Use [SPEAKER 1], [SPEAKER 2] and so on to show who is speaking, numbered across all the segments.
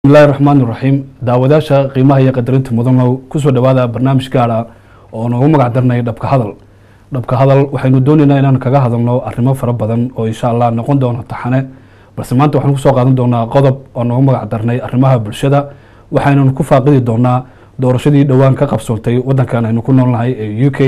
[SPEAKER 1] Bismillahi raxmaan iraxiim. Daawadaasha qiimaha iyo qadarinta mudanow, kusoo dhawaada barnaamij gaar ah oo noogu magac darnay Dhabka Hadal. Dhabka Hadal waxaynu doonaynaa inaan kaga hadalno arrimo fara badan oo insha Allah noqon doono taxane, balse maanta waxaan kusoo qaadan doonaa qodob oo noogu magac darnay arrimaha bulshada. Waxaynu ku faaqidi doonaa doorashadii dhowaan ka qabsoontay wadankan aynu ku noolnahay ee UK.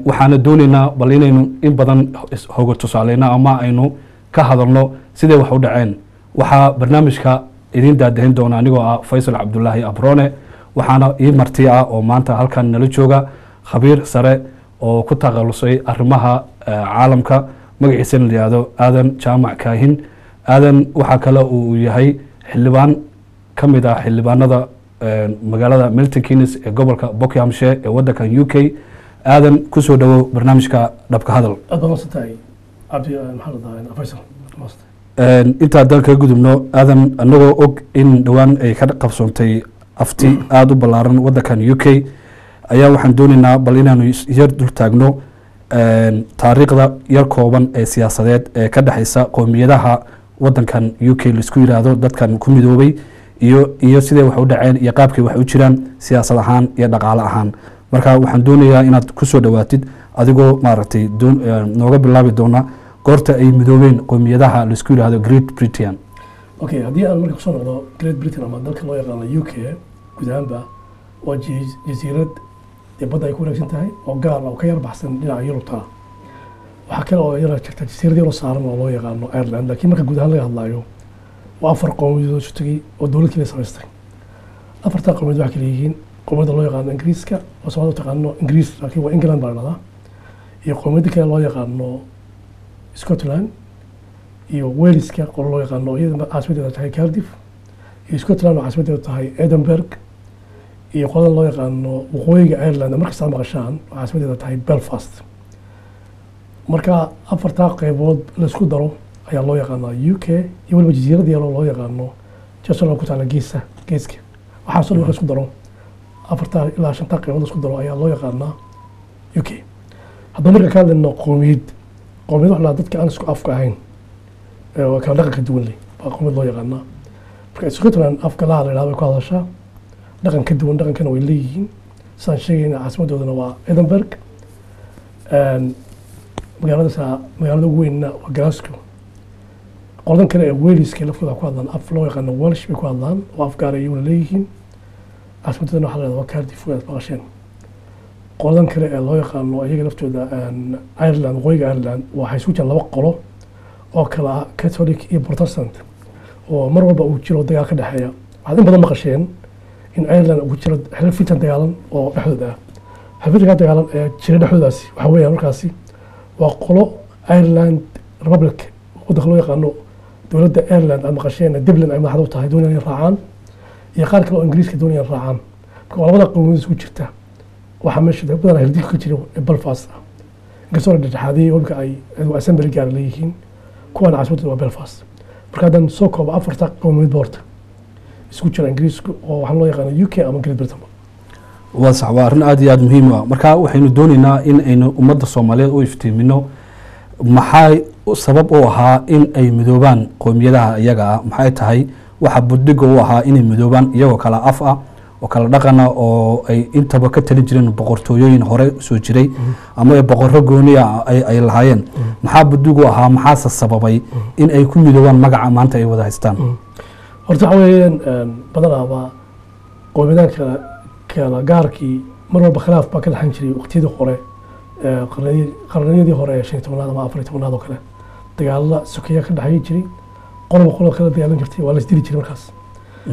[SPEAKER 1] Waxaana doonaynaa bal inaynu in badan hoga tusaaleyno ama aynu ka hadalno siday wax u dhaceen. Waxaa barnaamijka idiin daadahin doona anigoo ah Faysal Cabdulaahi Abrone, waxaana ii marti ah oo maanta halkan nala jooga khabiir sare oo ku takhalusay arrimaha caalamka, magaciisana la yihahdo Aadan Jaamac Kaahin. Aadan waxaa kale uu yahay xildhibaan ka mid ah xildhibaanada magaalada Milton Keynes ee gobolka Buckinghamshire ee wadankan UK. Aadan, kusoo dhawow barnaamijka Dhabka Hadal.
[SPEAKER 2] Aad baa maadsantahay, Cabdi, maxaa la dhahaa, Faysal, maadsantahay.
[SPEAKER 1] Inta haddaan kaga gudubno, Aadan, anagoo og in dhowaan ay ka qabsoontay afti aada u ballaaran wadankan UK, ayaa waxaan doonaynaa bal inaanu yar dul taagno taariikhda yar kooban ee siyaasadeed ee ka dhexeysa qowmiyadaha wadankan UK laisku yiraahdo, dadkan ku midoobay, iyo siday wax u dhaceen iyo qaabkay wax u jiraan siyaasad ahaan iyo dhaqaale ahaan. Marka waxaan doonayaa inaad kusoo dhawaatid adigoo maaragtay nooga bilaabi doona goorta ay midoobeen qowmiyadaha laisku yiraahdo Great Britain.
[SPEAKER 2] Okay, haddii aan marka kusoo noqdo Great Britain ama dalka loo yaqaano UK guud ahaanba, waa jasiirad dee badda ay ku wareegsan tahay oo gaar ah oo ka yar baxsan dhinaca Yurubta. Waxaa kale oo yara jirta jasiirad yaroo saaran oo loo yaqaano Ireland, laakiin marka guud ahaan laga hadlaayo waa afar qowmiyadood isu tegey oo dowlad kaliya samaystay. Afartaa qowmiyadood waxaa kala yihiin qowmiyadda loo yaqaano Ingiriiska, oo Soomaalida u taqaano Ingiriis laakiin waa England baa la dhahdaa, iyo qowmiyadda kale loo yaqaano Scotland, iyo Waleska qolo loo yaqaano, iyada caasimadeeda tahay Cardiff, iyo Scotland oo caasimadeedu tahay Edinburgh, iyo qolada loo yaqaano waqooyiga Ireland markasta aad maqashaan oo caasimadeeda tahay Belfast. Marka afartaa qeybood laisku daro ayaa loo yaqaanaa UK, iyo waliba jasiirad yaroo loo yaqaano Jerusalem ku taala geesa geeska. Waxaasoo dhan marka isku daro, afartaa ilaa shantaa qeybood laisku daro ayaa loo yaqaanaa UK. Haddaba marka ka hadlayno qowmiyad, qowmiyad waxa la dadka aan isku afka ahayn oo kala dhaqanka duwan leh baa qowmiyad loo yaqaanaa. Marka Scotland afka laha la yidhahdo bay ku hadashaa, dhaqan ka duwan dhaqankana way leeyihiin. Sidaan sheegayna, caasimadoodana waa Edinburgh, magaaladaas magaalada ugu weynna waa Glasgow. Qoladan kale ee Waleska laftooda ku hadlaan af loo yaqaano Welsh bay ku hadlaan, oo af gaar iyaguna leeyihiin, caasimadoodana waxaa la yidhahdaa waa Cardiff, waad maqasheen. Qoladan kale ee loo yaqaano iyaga laftooda Ireland, waqooyiga Ireland, waxay isku jiraan laba qolo oo kala ah Catholic iyo Protestant, oo mar walba uu jiro dagaal ka dhexeeya. Waxaad in badan maqasheen in Ireland uu jiro xilal fitan dagaalan oo dhexdooda ah. Xilfitanka dagaalan ee jira dhexdoodaasi waxa weeyaan markaasi waa qolo Ireland Republic, waddanka loo yaqaano dowladda Ireland aad maqasheen Dublin ay madaxda u tahay, doonayaan inay raacaan, iyo qaar kale oo Ingiriiska doonayaan raacaan. Marka waa labada qowmiyadood isku jirta waxaa meesha badanaa hirdilka ka jira ee Belfast ah, inkastoo la dhexdhexaadiyey wabka ay assembly gaar leeyihiin, kuwana caasimadooda waa Belfast. Marka haddaan soo koobo, afarta qowmiyadood boorta isku jira Ingiriisku oo waxaa loo yaqaano UK ama Great Britain.
[SPEAKER 1] Waa sax, waa arrin aada iyo aada muhiim u ah. Marka waxaynu doonaynaa in aynu ummadda Soomaaliyeed u iftiimino maxaa sabab u ahaa in ay midoobaan qowmiyadaha iyaga ah, maxay tahay waxa budhiga u ahaa inay midoobaan iyagoo kala af ah oo kala dhaqana oo ay intaba ka talin jireen boqortooyooyin hore soo jiray ama ay boqorro gooni ah ay lahaayeen. Maxaa budhigu ahaa, maxaase sababay in ay ku midoobaan magaca maanta ay wada haystaan?
[SPEAKER 2] Horta waxa weeyaan badanaaba qowmiyadaha kala gaarkii mar walba khilaaf baa ka dhexan jiray waqtiyadii hore, qarniyadii hore ee 15aad ama 14aad oo kale. Dagaalada sokeya ka dhexeyi jiray, qoloba qoloba kala dagaalan jirtay, waa la isdili jiray markaas.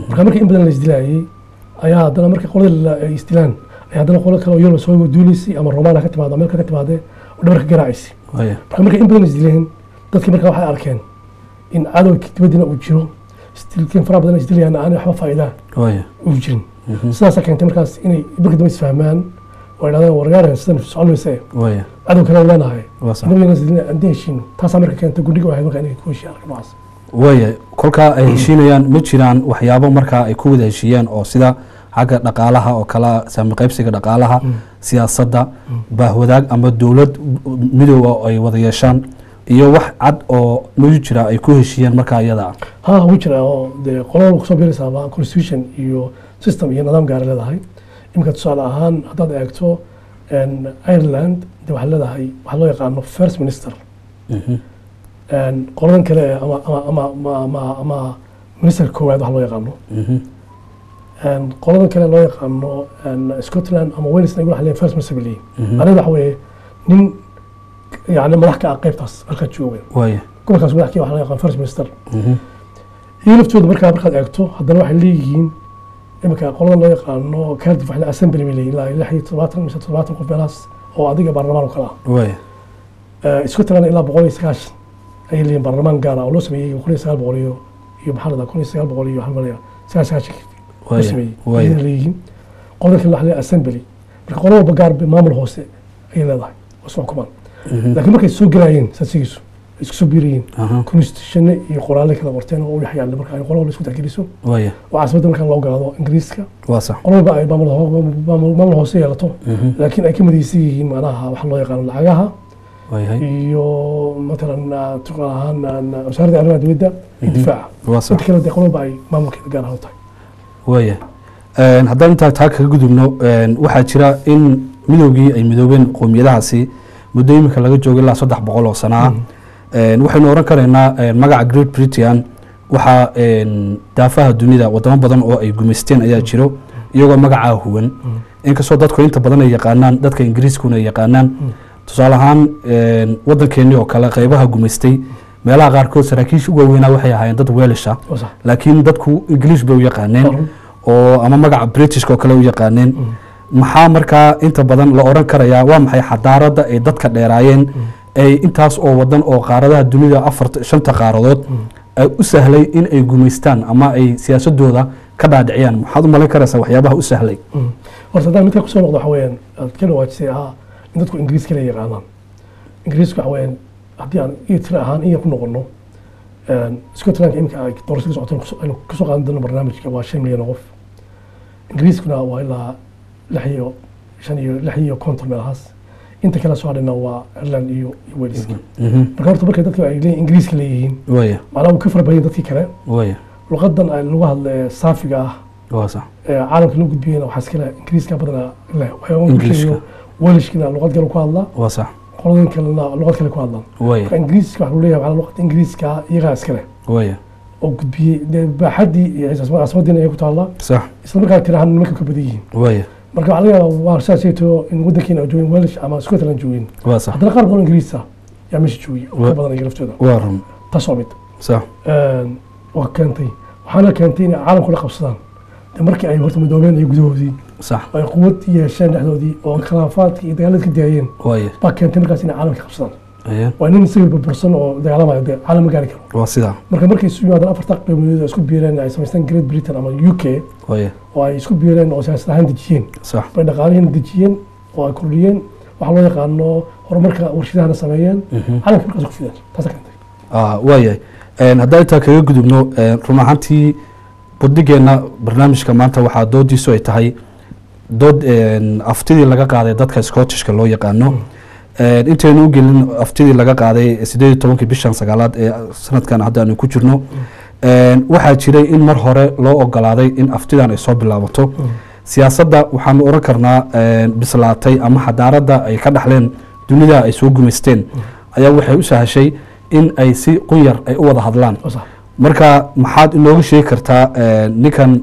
[SPEAKER 2] Marka markii in badan la isdilayay ayaa haddana marka qolada ay isdilaan ayaa haddana qolo kale oo Yurub soo duuleysay ama Romaana ka timaado, meel kale ka timaadee, oo dhabar ka garaacaysay. Marka markay in badan isdileen dadkii, marka waxay arkeen in cadowga dibadiina uu jiro, isdilkeen faraha badan isdilayaan aanay waxba faa'iidaa uu jirin. Sidaasaa keentay markaas inay markii dambe isfahmaan oo ay dhahdaan, wargaaren, sidan socon mayse, cadow kale leenahay, inaguna isdilina aan heshiino. Taasaa marka keentay gudhiga ahayd marka inay ku heshiiyaan arka noocaas.
[SPEAKER 1] Waaya, kolkaa ay heshiinayaan ma jiraan waxyaabo markaa ay ku wada heshiiyeen oo sida xagga dhaqaalaha oo kale, saami qaybsiga dhaqaalaha, siyaasadda, baahwadaag ama dowlad midooba ay wada yeeshaan? Iyo wax cad oo mayu jira ay ku heshiiyeen markaa iyada ah?
[SPEAKER 2] Ha, wuu jiraa, oo dee qolada kusoo biiraysaaba constitution iyo system iyo nidaam gaara leedahay. Iminka tusaale ahaan haddaad eegto Ireland, de waxay leedahay waxaa loo yaqaano first minister. Qoladan kale ee ama minister koowaad waxa loo yaqaano. Qoladan kale loo yaqaano Scotland ama Wales iyagu waxay leeyihin first minister bay leeyihin. Aniga waxa weeye nin yani madax ka ah qaybtaas halkaa jooga, gobolkaas madax ka, waxa loo yaqaan first minister. Iyo laftooda markaa markaad eegto haddana waxay leeyihiin iminka qoladan loo yaqaano Cardiff waxay assembly bay leeyihin, ilaa 76 mise 70 qof meelahaas oo adiga baarlamaan oo kale ah. Scotland ilaa 190 ayay leeyihin, baarlamaan gaar ah oo loo sameeyey 1900 iyo maxaa la dhahaa, 1900 iyo waxaan malaya 99-kii loo sameeyey ayayna leeyihiin. Qolada kale waxaa leeyahay assembly. Marka qolo walba gaar maamul hoose ayay leedahay oo isku xukumaan. Laakiin markay soo gelayeen saasigiisu isku soo biirayeen, constitution iyo qoraalle kala qorteen oo u yaalla marka ay qolo walba isku tixgeliso oo caasimadda marka loo galaado Ingiriiska, qolo walba ay maamul hoose yeelato, laakiin ay ka midaysan yihiin macnaha waxa loo yaqaano lacagaha iyo matalan tusaale ahaan wasaaradda arrimaha dibadda iyo difaaca. Inta kale dee qolo walba ay maamulkeeda gaar ahaan u tahay.
[SPEAKER 1] Waaya, haddaan intaa taa kaga gudubno, waxaa jira in midowgii ay midoobeen qowmiyadahaasi muddo iminka laga joogo ilaa 300 oo sano ah. Waxaynu oran karaynaa magaca Great Britain waxaa daafaha dunida wadamo badan oo ay gumaysteen ayaa jiro iyagoo magacaa huwan, inkastoo dadku inta badan ay yaqaanaan, dadka Ingiriiskuna ay yaqaanaan. Tusaale ahaan wadankeenii oo kale qeybaha gumaystay meelaha qaarkood saraakiisha ugu waaweynaa waxay ahaayeen dad Weelisha, laakiin dadku Ingiliish bay u yaqaaneen oo ama magaca Britishka oo kale u yaqaaneen. Maxaa markaa inta badan la oran karayaa, waa maxay xadaaradda ay dadka dheeraayeen ay intaas oo wadan oo qaaradaha dunida afarta shanta qaaradood ay u sahlay in ay gumaystaan ama ay siyaasadooda ka dhaadhiciyaan? Maxaad u malayn karaysaa waxyaabaha u sahlay?
[SPEAKER 2] Horta haddaan midka kusoo noqdo, waxa weeyaan aad ka dhawaajisay ahaa in dadku Ingiriis kale yaqaanaan. Ingiriisku waxa weeyaan haddii aan iyo tiro ahaan in yar ku noqono, Scotland imika ay doorasho ka socoto aynu kasoo qaadan doono barnaamijka waa 5 milyan oo qof. Ingiriiskuna waa ilaa lix iyo shan iyo lix iyo konton meelahaas. Inta kale soo hadhayna waa Ireland iyo Waleska. Marka horta markay dadku ay leeyihin Ingiriiska leeyihiin, macnaha wuu ka fara badan yahay dadkii kale. Luqadan ay lagu hadla ee saafiga ah
[SPEAKER 1] waa sax
[SPEAKER 2] ee caalamka loo gudbiyeyna waxaa iskale Ingiriiska badanaa leh. Waxyaabo ku
[SPEAKER 1] Ingiriiska.
[SPEAKER 2] sheegayo Welshkina luqad kale ku hadlaa, qoladan kalena luqad kale ku hadlaan. Marka Ingiriiska waxaa lagu leeyahay macnaha luqadda Ingiriiska iyagaa iskale oo gudbiyey dee baaxaddii iyo caasimaddiina ay ku taallaa, isla markaa tirahan nimanka ka badan yihiin. Marka waxaa laga yaabaa waa sidaas sheegto in waddankiina ay joogin Welsh ama Scotland joogin, haddana qaar badan oo Ingiriis ah yaa meesha joogay oo ka badan iyaga laftooda.
[SPEAKER 1] Waa run.
[SPEAKER 2] Taas waa mid. Waa keentay, waxaana keentay inay caalamku la qabsadaan dee markii ay horta midoobeen iyo gudahoodii ay quwad yeesheen dhexdoodii oo khilaafaadkii iyo dagaaladii ka daayeen baa keentay markaas inay caalamka qabsadaan. Waa nin isaga burbursan oo dagaalamaya dee caalam ma gaari karo.
[SPEAKER 1] Waa sidaa.
[SPEAKER 2] Marka markay isu yimaadaan afarta qeybood oo isku biireen, ay samaysteen Great Britain ama UK oo ay isku biireen oo siyaasad ahaan dejiyeen, bay dhaqaalihiina dejiyeen oo ay kordhiyeen waxaa loo yaqaano horumarka warshadahana sameeyeen, caalamka markaas ku fideen. Taasa keentay.
[SPEAKER 1] Waayahay, haddaan intaa kaga gudubno, run ahaantii buddigeenna barnaamijka maanta waxaa doodiisu ay tahay dood aftidii laga qaaday dadka Scottishka loo yaqaano. Intaynu u gelin aftidii laga qaaday 18-kii bishan sagaalaad ee sanadkan hadda aanu ku jirno, waxaa jiray in mar hore loo ogolaaday in aftidan ay soo bilaabato. Siyaasadda waxaanu oran karnaa bislaatay ama xadaaradda ay ka dhaxleen dunida ay soo gumaysteen ayaa waxay u sahashay in ay si qunyar ay u wada hadlaan.
[SPEAKER 2] Waa sax.
[SPEAKER 1] Marka maxaad inooga sheegi kartaa ninkan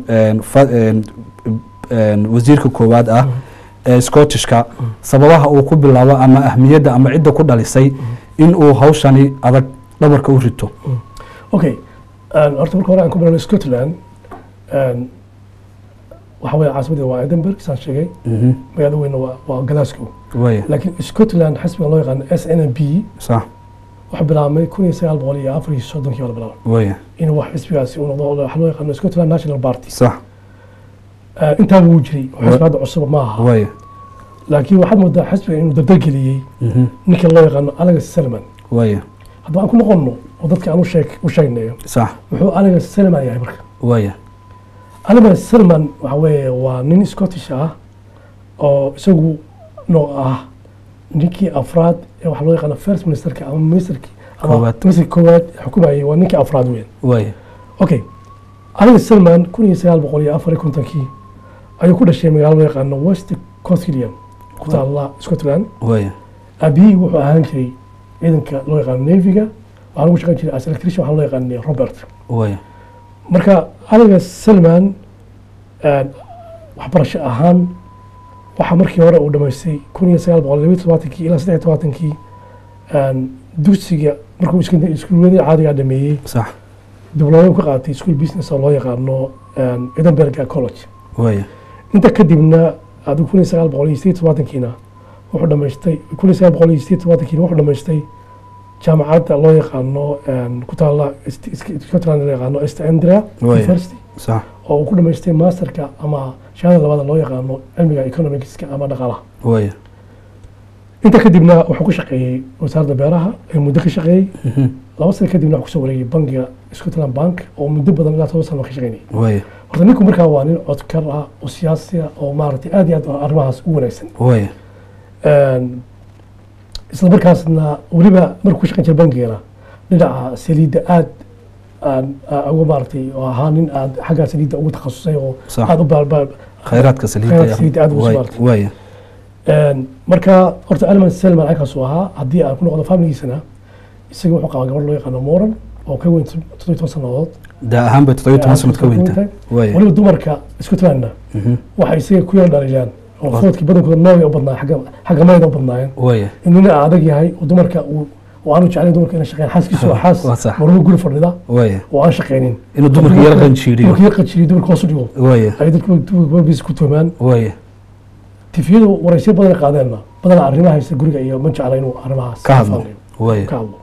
[SPEAKER 1] wasiirka koowaad ah ee Scottishka sababaha uu ku bilaabo ama ahmiyadda ama cidda ku dhalisay in uu hawshani adag dhabarka u rito?
[SPEAKER 2] Okay, horta marka hore aan ku bilowno Scotland. Waxa weeye caasimadda waa Edinburgh saan sheegay, magaalada weynna waa Glasgow. Laakiin Scotland xisbiga loo yaqaano SNP wuxuu bilaabmay 1934-kii baa la bilaabay inuu wax xisbigaasi uu noqdo waxa loo yaqaano Scotland National Party. Intaa wuu jiray oo xisbi hadda cusub ma aha, laakiin waxaad moodaa xisbiga inuu dardargeliyey ninka loo yaqaano Alex Salman. Haddaba aan ku noqonno oo dadka aan u sheegnayo muxuu Alex Salman yahay marka. Alex Salman waxa weeye waa nin Scottish ah oo isagu noo ah ninkii afraad ee waxa loo yaqaano first ministerka ama ministerkii ama
[SPEAKER 1] Koowaad.
[SPEAKER 2] Ministerka koowaad xukumayay, waa ninkii afraad weyn. Okay, Alex Salmond 1954kii ayuu ku dhashay magaalo loo yaqaano West Lothian, ku taalla Scotland. Aabihii wuxuu ahaan jiray ciidanka loo yaqaano Navyga, waxaa lagu shaqayn jiray as electrician, waxaa loo yaqaanay Robert. Marka Alex Salmond waxbarasho ahaan waxaa markii hore uu dhamaystay 1972kii ilaa 73kii dugsiga. Markuu iskuuladii caadigaa dhameeyey, diblooma ka qaatay school business oo loo yaqaano Edinburgh College. Inta kadibna adigu 1978kiina wuxuu dhamaystay, 1978kiina wuxuu dhamaystay jaamacadda loo yaqaano ku taalla Scotland, loo yaqaano St Andrew University, oo uu ku dhamaystay masterka ama shahaadada labaad loo yaqaano cilmiga economicska ama dhaqaalaha. Inta kadibna wuxuu ku shaqeeyey wasaaradda beeraha ee muddo ka shaqeeyey. 2 sano kadibna wuxuu kusoo wareegay bangiga Scotland Bank oo muddo badan ilaa 10 sano ka shaqeynayay. Horta ninku markaa waa nin codkar ah oo siyaasi ah oo maaragtay aad iyo aad arrimahaas u wanaagsan. Isla markaasna weliba markuu ku shaqeyn jiray bangigana dhinaca saliidda aad aan ugu maaragtay oo ahaa nin aad xagga saliidda ugu takhasusay oo aad u baal
[SPEAKER 1] khayraadka saliidda.
[SPEAKER 2] Khayraadka saliidda aad ugu soo. Marka horta Alex Salmond halkaasuu ahaa. Haddii aan ku noqdo familigiisana, isaga wuxuu qabaa gabadh loo yaqaano Moran oo ka weyn 17 sannadood.
[SPEAKER 1] Da ahaan bay 17 sanad ka weynta.
[SPEAKER 2] Weliba dumarka Scotlandna waxay isaga ku yar dhaliilaan oo foodkii badankooda noogay u badnaa, xagga mayda u badnaayeen, in nina adag yahay oo dumarka uu oo aanu jeclayn dumarka inay shaqeeyaan, xaaskiisu waa xaas
[SPEAKER 1] Waa sax.
[SPEAKER 2] marwada guri fadhida oo aan shaqeynin.
[SPEAKER 1] Inuu dumarka yar qanjiiriyo.
[SPEAKER 2] Dumarka yar qanjiiriyo, dumarka hoos u dhigo, ay dadku dumarkiisa ku tuhmaan. Tifiyadu waraysyo badan ay qaadeenna badanaa arrimaha haysta guriga iyo ma jecla inuu arrimahaas
[SPEAKER 1] ka hadlo.
[SPEAKER 2] faahfaahiyo, ka hadlo.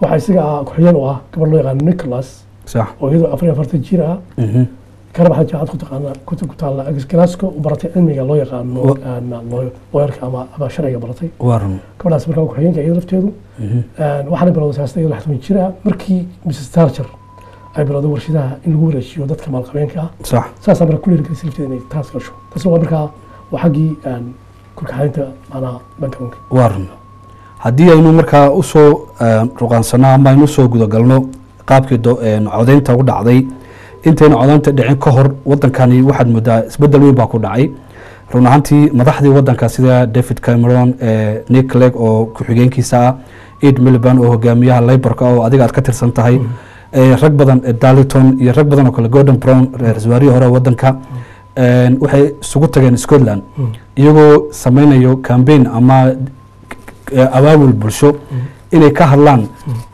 [SPEAKER 2] Waxaa isaga ah ku-xigeen u ah gabadh loo yaqaano Nicholas oo iyadoo 44 jir ah, kana baxay jaamacad ku taqaana ku taalla Glasgow, u baratay cilmiga loo yaqaano lawyerka ama sharciga baratay.
[SPEAKER 1] Waa run.
[SPEAKER 2] Gabadhaas markaa ku-xigeenka iyada lafteedu waxaana bilowday siyaasada iyadoo 60 jir ah, markii Mrs Thatcher ay bilowday warshadaha in lagu wareejiyo dadka maalqabeenka ah. Saasaa marka ku dhiirigelisay lafteeda inay taas gasho. Taas waa markaa waa xaggii kulkaxaynta macnaha backgroundka.
[SPEAKER 1] Waa run. Haddii aynu markaa usoo ruqaansano ama aynu usoo gudagalno qaabkii codaynta u dhacday, intayna codaynta dhicin ka hor wadankani waxaad moodaa isbedel weyn baa ku dhacay run ahaantii. Madaxdii wadanka sida David Cameron, Nick Clegg oo ku-xigeenkiisa ah, Ed Miliband oo hogaamiyaha Labourka oo adiga aad ka tirsan tahay, rag badan, Dalton iyo rag badan oo kale, Gordon Brown, ra-iisul wasaarihii hore ee wadanka, waxay isugu tageen Scotland iyagoo sameynayo campaign ama abaabul bulsho inay ka hadlaan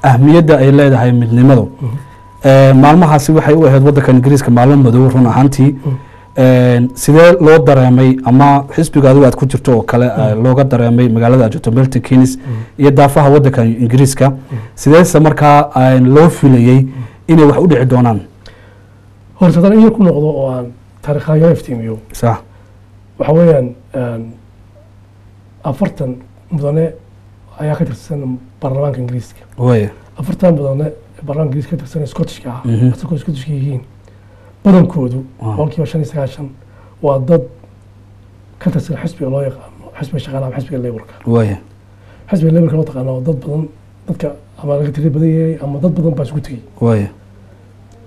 [SPEAKER 1] ahmiyadda ay leedahay midnimadu. Maalmahaasi waxay u ahayd waddanka Ingiriiska maalmo madow run ahaantii. Sidee loo dareemay ama xisbiga adigu aad ku jirto oo kale looga dareemay magaalada aad joogto Milton Keynes iyo daafaha waddanka Ingiriiska? Sideese markaa loo filayey inay wax u dhici doonaan?
[SPEAKER 2] Horta haddaan in yar ku noqdo oo aan taariikhaan yara iftiimiyo, waxa weeyaan 40 mudane ayaa ka tirsan baarlamaanka Ingiriiska. 40 mudane ee baarlamaanka Ingiriiska ka tirsan ee Scottishka ah, asalkooda Scottishka yihiin badankoodu, 95% waa dad ka tirsan xisbiga loo yaqaano xisbiga shaqaalaha ama xisbiga Labourka. Xisbiga Labourka loo taqaano oo dad badan, dadka ama laga tiri badan yahay ama dad badan baa isugu tegey.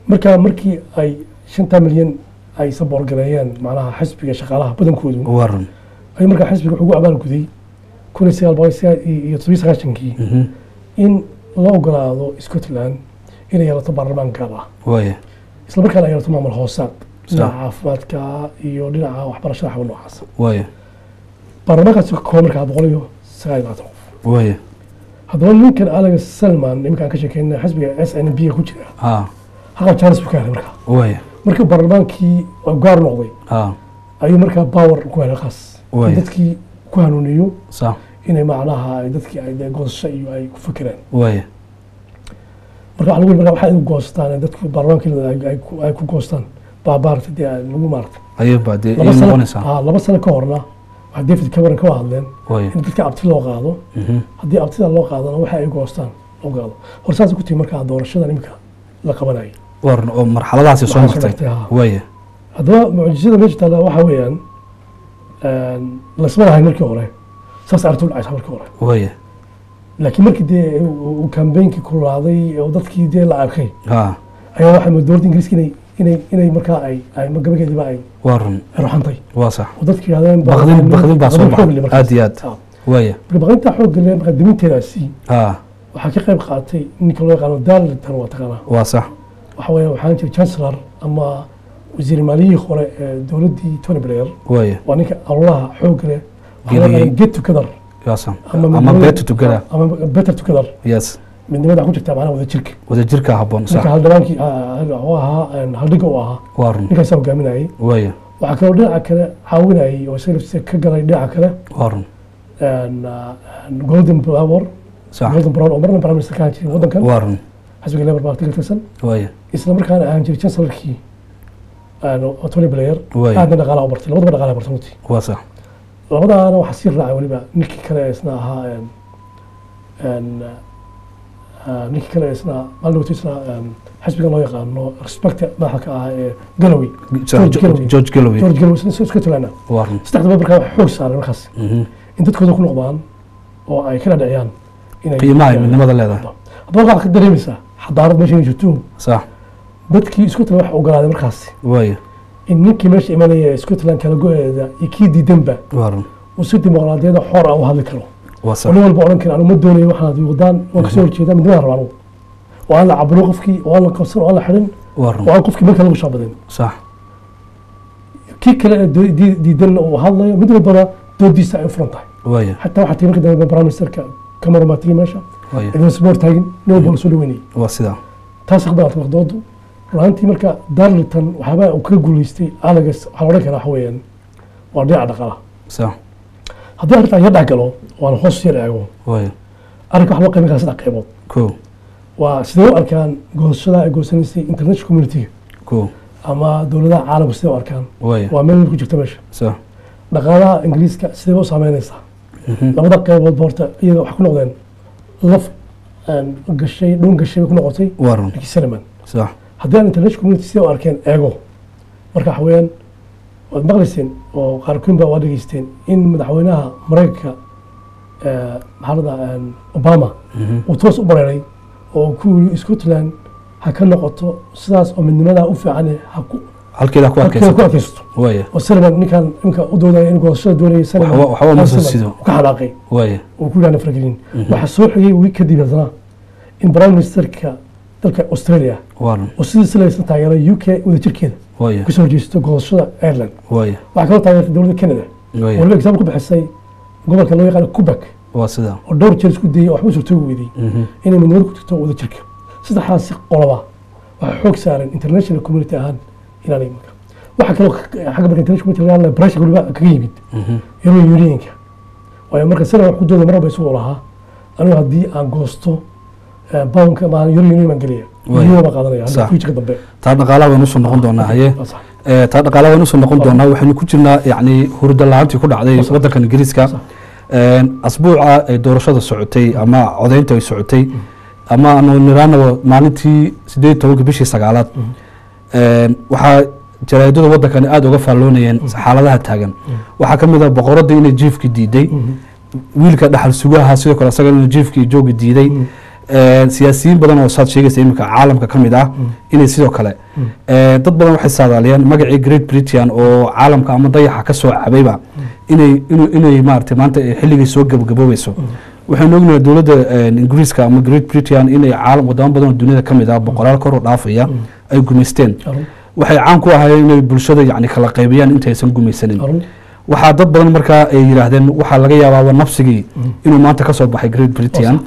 [SPEAKER 2] Marka markii ay 5ta milyan ay support gareeyeen macnaha xisbiga shaqaalaha badankoodu,
[SPEAKER 1] waa run,
[SPEAKER 2] ayuu markaa xisbiga wuxuu ugu abaalguday 1997kii in la ogolaado Scotland inay yeelato baarlamaan gaar ah, isla markaana ay yeelato maamul hoosaad dhinaca caafimaadka iyo dhinaca waxbarashada, xawa noocaas. Baarlamaankaasi ka kooban markaa 129 qof. Haddaba ninkan Alex Salmond iminka aan ka sheekeynay, xisbiga SNP ku jira, halkaa chance buu ka helay markaa. Markii baarlamaankii oo gaar noqday, ayuu markaa power ku helay khaas in dadkii ku hanuuniyo inay macnaha ay dadkii ay dee goosasho iyo ay ku fikireen. Marka waxa lagu yiri marka waxay u goostaan dadku baarlamaanka ay ku goostaan baa maaragtay dee lagu maaragtay
[SPEAKER 1] ayuunbaa dee
[SPEAKER 2] laba
[SPEAKER 1] ii
[SPEAKER 2] sano
[SPEAKER 1] noqonaysaa.
[SPEAKER 2] 2 sano ka horna waxaa David Cameron ka hadleen in dadka abti loo qaado. Haddii abtida loo qaadana waxa ay goostaan loo qaado. Hor saas ku timi markaa doorashadan imika la qabanayo.
[SPEAKER 1] Waa run oo marxaladahaasi soo
[SPEAKER 2] Waxaa soo
[SPEAKER 1] martay.
[SPEAKER 2] martay, haa. Haddaba mucjisada meesha taalla waxaa weeyaan lasma lahayn markii hore saas arrintu u dhacaysa markii hore. Laakiin markii dee uu kambeynkii kululaaday oo dadkii dee la arkay,
[SPEAKER 1] ha
[SPEAKER 2] ayaa waxay mooday dowladda Ingiriiska inay markaa ay gabageediba ay
[SPEAKER 1] Waa run.
[SPEAKER 2] Ruxantay.
[SPEAKER 1] Waa sax.
[SPEAKER 2] Oo dadki yidhahdeen
[SPEAKER 1] Baqdin baa soo
[SPEAKER 2] baqdin xoog
[SPEAKER 1] baxay.
[SPEAKER 2] leh markaas.
[SPEAKER 1] Aad iyo aad. Waaya.
[SPEAKER 2] Marka baqdinta xoogga leh, marka diminteedaasi waxaa ka qayb qaatay ninka loo yaqaano Darlington, waa taqaanaa.
[SPEAKER 1] Waa sax.
[SPEAKER 2] Waxa weeye waxaan jiray chancellor ama wasiir maaliyihii hore ee dowladdii Tony Blair.
[SPEAKER 1] Waaya.
[SPEAKER 2] Waa ninka ololaha xoogga leh, waxaa loo
[SPEAKER 1] Geliyey.
[SPEAKER 2] yaqaano get together
[SPEAKER 1] Waa sax.
[SPEAKER 2] ama
[SPEAKER 1] ama better together.
[SPEAKER 2] Ama better together.
[SPEAKER 1] Yes.
[SPEAKER 2] Midnimada ku jirta macnaha wadajirka.
[SPEAKER 1] Wadajirka habboon, sax.
[SPEAKER 2] Ninka haldhibaankii uu ahaa, haldhigga uu ahaa.
[SPEAKER 1] Waa run.
[SPEAKER 2] Ninkaasaa hogaaminayay.
[SPEAKER 1] Waaya.
[SPEAKER 2] Waxaa kaloo dhinaca kale caawinayay oo isaga laftiisa ka galay dhinaca kale
[SPEAKER 1] Waa run.
[SPEAKER 2] Gordon Power.
[SPEAKER 1] Sax.
[SPEAKER 2] Gordon Brown oo marna prime minister ka ahaan jiray waddankan,
[SPEAKER 1] Waa run.
[SPEAKER 2] xisbiga Labour Party ka tirsan,
[SPEAKER 1] Waaya.
[SPEAKER 2] isla markaana ahaan jiray chancellorkii Tony Blair.
[SPEAKER 1] Waaya.
[SPEAKER 2] Aadna dhaqaalaha u bartay, labadaba dhaqaalaha bartay runtii.
[SPEAKER 1] Waa sax.
[SPEAKER 2] Labadaana waxaa sii raacay weliba ninkii kale ee isna ahaa ninkii kale ee isna maalin dhawto isna xisbigan loo yaqaano Respect madaxa ka ahaa ee Galloway, George Galloway.
[SPEAKER 1] George Galloway.
[SPEAKER 2] George Galloway isna Scotland.
[SPEAKER 1] Waa run.
[SPEAKER 2] Saddexdaba markaa waxay xoog saareen markaas in dadkooda ku noqdaan oo ay kala dhiciyaan inay
[SPEAKER 1] Qiimaha ay midnimada leedahay.
[SPEAKER 2] Haddaba waxaad ka dareemaysaa xadaarad meesha inay jirto.
[SPEAKER 1] Sax.
[SPEAKER 2] Dadkii Scotland waxay ogolaaday markaasi
[SPEAKER 1] Waaya.
[SPEAKER 2] in ninkii meesha imanaya ee Scotland kala go-eeda iyo kii diidanba
[SPEAKER 1] Waa run.
[SPEAKER 2] uu si dimuqraadiyada xor ah u hadli karo.
[SPEAKER 1] Waa sax.
[SPEAKER 2] Oo nin walba odhan kara, anu ma doonayo waxaad wadaan, waan kasoo horjeedaa, midnimada rabaa anugu, oo aan la cabiro qofkii, oo aan la qabsan, oo aan la xirin,
[SPEAKER 1] Waa run.
[SPEAKER 2] oo aan qofkii marka lagu shaabadin.
[SPEAKER 1] Sax.
[SPEAKER 2] Kii kale ee diidanna uu hadlayo, mid walbana doodiisa ay u furan tahay.
[SPEAKER 1] Waaya.
[SPEAKER 2] Xataa waxaa tegey marka dambe prime ministerka Cameron baa tegey meesha.
[SPEAKER 1] Waaya.
[SPEAKER 2] Cidina isma hortaagin, nin walba la soo dhaweynayay.
[SPEAKER 1] Waa sidaa.
[SPEAKER 2] Taas ku bilaatay doodu runaantii. Marka Darlington waxyaabaha uu kaga guuleystay Alex waxaa la odhan karaa waxa weeyaan waa dhinaca dhaqaalaha.
[SPEAKER 1] Sax.
[SPEAKER 2] Haddii arrintan yar dhex galo oo aan hoos yar eego,
[SPEAKER 1] Waaya.
[SPEAKER 2] arrinka waxaa loo qaybin karaa saddex qaybood.
[SPEAKER 1] Ko.
[SPEAKER 2] Waa sidee u arkaan goosashada ay goosanaysay international community-ga
[SPEAKER 1] Ko.
[SPEAKER 2] ama dowladaha caalamku, sidee u arkaan?
[SPEAKER 1] Waaya.
[SPEAKER 2] Waa meel ku jirta meesha.
[SPEAKER 1] Sax.
[SPEAKER 2] Dhaqaalaha Ingiriiska sidee ba u saameynaysaa? Labada qaybood horta iyaga waxay ku noqdeen laf aan gashay dhuun gashay bay ku noqotay
[SPEAKER 1] Waa run.
[SPEAKER 2] ninkii Sullivan.
[SPEAKER 1] Sax.
[SPEAKER 2] Haddii aan international community sidee u arkeen eego, marka waxa weeyaan waad maqlayseen oo qaarkoon baa waa dhegeysteen in madaxweynaha Maraykanka maxaa la dhahaa, Obama uu toos u bareeray oo ku yiri Scotland ha ka noqoto sidaas oo midnimadaa u fiican ha ku
[SPEAKER 1] Halkeeda ku
[SPEAKER 2] halkeeda ku
[SPEAKER 1] adkaysato.
[SPEAKER 2] adkaysato.
[SPEAKER 1] Waaya.
[SPEAKER 2] Oo Sullivan, ninkan ninka u doodaya in goosashada doonayay Sullivan,
[SPEAKER 1] Waxba uma soo
[SPEAKER 2] Sullivan
[SPEAKER 1] sido.
[SPEAKER 2] uu ka xanaaqay
[SPEAKER 1] Waaya.
[SPEAKER 2] oo ku yidhahda faragelin. Waxaa soo xigay wiig kadib haddana in prime ministerka dalka Australia
[SPEAKER 1] Waa run.
[SPEAKER 2] oo sidii silaysan taageeray UK wadajirkeeda
[SPEAKER 1] Waaya.
[SPEAKER 2] kasoo horjeesto goosashada Ireland.
[SPEAKER 1] Waaya.
[SPEAKER 2] Waxaa kaloo taageertay dowladda Canada,
[SPEAKER 1] Waaya.
[SPEAKER 2] waliba example ku bixisay gobolka loo yaqaano Quebec
[SPEAKER 1] Waa sidaa.
[SPEAKER 2] oo dhowr jeer isku dayay oo waxba suurtoogi weydey inay midnimada ku jirto wadajirka. Saddexdaasi qoloba waxay xoog saareen international community ahaan inaanay marka waxaa kaloo xagga marka international community laga hadlayo pressure waliba kaga yimid European Unionka, waayo marka sida wax ku dooda marba isagu lahaa, anigu haddii aan goosto poundka ma European Union baan gelaya,
[SPEAKER 1] Waay.
[SPEAKER 2] euro baan qaadanaya hadda
[SPEAKER 1] Sax.
[SPEAKER 2] future dambe.
[SPEAKER 1] Taa dhaqaalaha waynu usoo noqon doonaa, haye.
[SPEAKER 2] Waa sax.
[SPEAKER 1] Taa dhaqaalaha waynu usoo noqon doonaa. Waxaynu ku jirnaa yacni hurdo la-aantii ku dhacday
[SPEAKER 2] Sax.
[SPEAKER 1] waddankan Ingiriiska.
[SPEAKER 2] Sax.
[SPEAKER 1] Asbuuca ay doorashada socotay ama codaynta ay socotay ama aanu niraanaba maalintii 18-ka bishii sagaalaad, waxaa jaraa'idada waddankani aada uga faalloonayeen xaaladaha taagan. Waxaa ka mid ah boqoradda inay jiifkii diiday, wiilka dhaxal sugaha sidoo kale asaga inuu jiifkii joogi diiday, siyaasiyiin badan oo saad sheegaysa iminka caalamka ka mid ah inay sidoo kale. Dad badan waxay saadaaliyeen magacii Great Britain oo caalamka ama dayaxa ka soo cabayba inay maaragtay maanta ay xilligii soo gabagaboobayso. Waxaynu ognahay dowladda Ingiriiska ama Great Britain inay caalam wadamo badan oo duniyada ka mid ah boqolaal kor u dhaafaya ay gumaysteen. Waxay caan ku ahaayeen inay bulshada yacni kala qaybiyaan intaysan gumaysanin. Waxaa dad badan markaa ay yidhaahdeen waxaa laga yaabaaba nafsigii inuu maanta ka soo baxay Great Britain,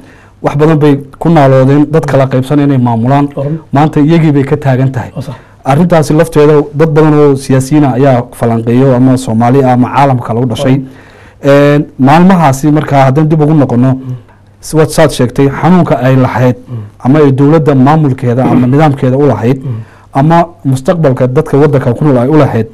[SPEAKER 1] wax badan bay ku naaloodeen dad kala qaybsan inay maamulaan, maanta iyagii bay ka taagan tahay.
[SPEAKER 2] Waa sax.
[SPEAKER 1] Arrintaasi lafteeda dad badan oo siyaasiyiina ayaa falanqeeyo ama Soomaali ah ama caalamka lagu dhashay. Maalmahaasi markaa haddaan dib ugu noqono, waad saad sheegtay xanuunka ay lahayd ama ay dowladda maamulkeeda ama nidaamkeeda u lahayd ama mustaqbalka dadka waddanka ku nool ay u lahayd,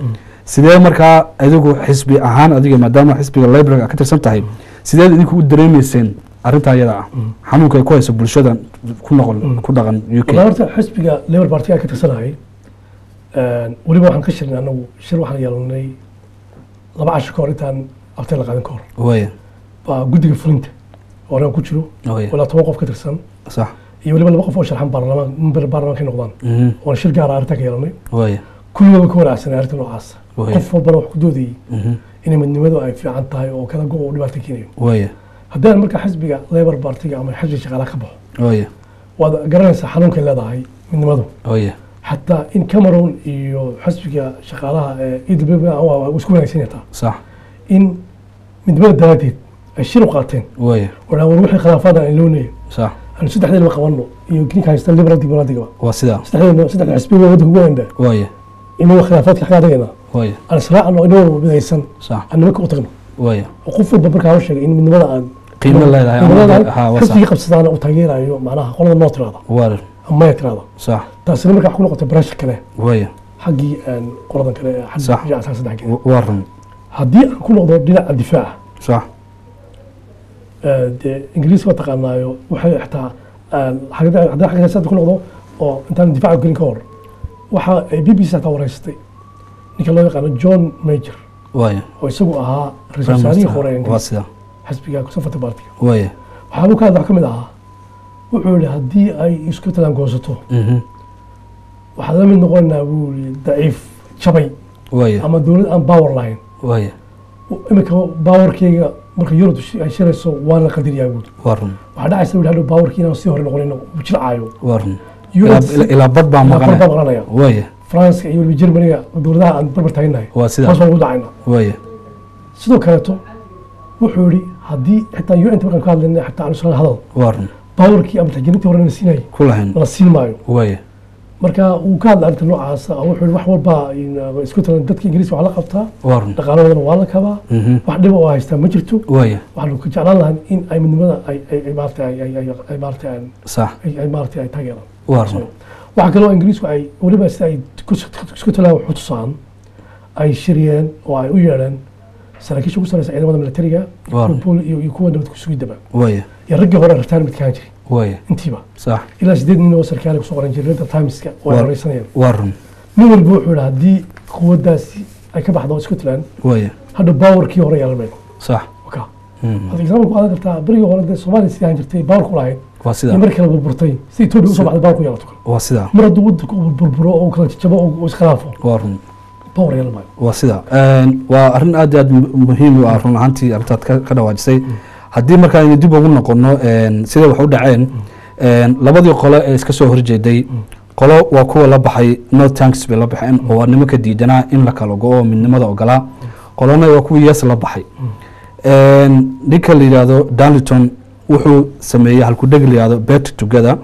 [SPEAKER 1] sidee markaa adigu xisbi ahaan, adiga maadaama xisbiga Labour ka tirsan tahay, sideed idinku u dareemeyseen arrintaa iyada ah xanuunka ay ku hayso bulshada ku noqon ku dhaqan UK?
[SPEAKER 2] Wallahi horta xisbiga Labour Party ka tirsanahay, weliba waxaan ka shirnay anagu shir waxaan yeelanay 2 casho ka hor intaan abtay la qaadan ka hor.
[SPEAKER 1] Waaya.
[SPEAKER 2] Baa guddiga fulinta Oo aniga ku jiro,
[SPEAKER 1] Waaya.
[SPEAKER 2] ilaa 10 qof ka tirsan, iyo weliba 2 qof oo sharxan baarlamaan, member baarlamaanka noqdaan, oon shir gaara arrinta ka yeelanay. Kulligood ka wanaagsanay arrinta noocaas. Qof walbana wax ku doodayay inay midnimadu ay fiican tahay oo kala go uu dhibaato keenayo. Haddii aan marka xisbiga Labour Party-ga ama xisbiga shaqaalaha ka baxo, waad garanaysaa xanuunkay leedahay midnimadu. Xataa in Cameron iyo xisbiga shaqaalaha ee EWP waa isku wanaagsan yahay, in midnimada daraaddeed ay shir u qaateen oo war wixii khilaafaad aan loonayo aan saddexdeedaba qabanno, iyo ninka haysta Liberal Democratic-ga,
[SPEAKER 1] Waa sidaa.
[SPEAKER 2] saddexdeedaba, saddexda xisbiga waddanka ugu weynba, inagoo khilaafaadka xaggaa dhigayna, aan israacno inagoo midaysan, aan nimanka u tagno, oo qof walba markaa u sheegay in midnimada aan
[SPEAKER 1] qiimo leedahay
[SPEAKER 2] qiimo
[SPEAKER 1] ama
[SPEAKER 2] leedahay,
[SPEAKER 1] ha, waa sax.
[SPEAKER 2] Xisbigii qabsadaana uu taageerayo, macnaha qolada noo tiraada ama maya tiraada. Taasina markaa wax ku noqotay pressure kale xaggii aan qoladan kale ee xagga siyaasadda xaggeeda.
[SPEAKER 1] Waa run.
[SPEAKER 2] Haddii aan ku noqdo dhinaca difaaca, dee Ingiriis waa taqaanaayo, waxay xitaa haddii xagga siyaasadda ku noqdo oo intaan difaaca gelin ka hor, waxa ay BBC xataa wareysatay ninka loo yaqaano John Major, oo isagu ahaa ra-iisul wasaarihii hore ee
[SPEAKER 1] Waa
[SPEAKER 2] Ingiriis,
[SPEAKER 1] sidaa.
[SPEAKER 2] xisbiga Conservative Party-ga. Waxaabuu ka hadla wax ka mid ahaa, wuxuu yihi haddii ay Scotland goosato, waxaa la mid noqonaynaa, buu yihi, daciif jabay ama dowlad aan power lahayn. Iminka powerkeyga marka Yurub ay shirayso waa la qadariyaa, buuri.
[SPEAKER 1] Waa run.
[SPEAKER 2] Waxaa dhacaysa, buu hadhow powerkii inaan sii hore noqonayno uu jilcaayo.
[SPEAKER 1] Waa run.
[SPEAKER 2] Europe
[SPEAKER 1] Ilaa bad baa
[SPEAKER 2] ilaa bad baa
[SPEAKER 1] maqanaya.
[SPEAKER 2] Maqanaya. France iyo weliba Germanyga, dowladaha aan barbar taagnahay,
[SPEAKER 1] Waa sidaa.
[SPEAKER 2] hoos baan ugu dhacaynaa. Sidoo kaleeto wuxuu yihi haddii xitaa UN markaan ka hadlayna, xitaa aan isla hadal,
[SPEAKER 1] Waa run.
[SPEAKER 2] powerkii ama tixgelintii hore la siinayay
[SPEAKER 1] ku lahayn
[SPEAKER 2] la siin maayo. Marka uu ka hadla arrinta noocaasa oo wuxuu yihi wax walba in, Scotland dadka Ingiriiska waxaa la qabtaa,
[SPEAKER 1] Waa run.
[SPEAKER 2] dhaqaalahoodana waa la kabaa, wax dhiba oo haystaa ma jirto. Waxaanu ka jeclaan lahaa in ay midnimada ay maaragtay ay maaragtay ay maaragtay ay taageeraan.
[SPEAKER 1] Waa run.
[SPEAKER 2] Waxaa kaloo Ingiriisku ay weliba sida ay Scotland wax u tusaan ay shiriyeen oo ay u yeedheen saraakiisha ugu sareysa ciidamada militariga,
[SPEAKER 1] Waa run.
[SPEAKER 2] kuwa iyo kuwa nabad kusugidaba, iyo raggii hore retirement kaan jiray, intiiba ilaa 8 nin oo sarkaal kusoo qoran jiray The Timeska oo ay horeysanayeen.
[SPEAKER 1] Waa run.
[SPEAKER 2] Nin walba wuxuu yihi haddii quwaddaasi ay ka baxdo Scotland, hadha powerkii hore yeelan mayno. Waka waxaad example ku qaadan kartaa berigii hore dee Soomaaliya sidii ahaan jirtay power ku lahayd,
[SPEAKER 1] Waa
[SPEAKER 2] iyo
[SPEAKER 1] sidaa.
[SPEAKER 2] markii kala burburtay si Ethiopia usoo baxday power ku yeelato kale.
[SPEAKER 1] Waa sidaa.
[SPEAKER 2] Mar hadduu waddanku uu burburo oo uu kala jajabo oo uu iskhilaafo,
[SPEAKER 1] Waa run.
[SPEAKER 2] power yeelan maayo.
[SPEAKER 1] Waa sidaa. Waa arrin aad iyo aad muhiim u ah run ahaantii arrintaad ka dhawaajisay. Haddii markaa aynu dib ugu noqono sida wax u dhaceen, labadii qole ee iska soo horjeeday, qolo waa kuwa la baxay no thanks bay la baxeen, oo waa nimanka diidanaa in la kala go-o, midnimada ogolaa. Qolona waa kuwii yes la baxay. Ninka la yidhaahdo Darlington wuxuu sameeyey halkudheg la yidhahdo "Better Together",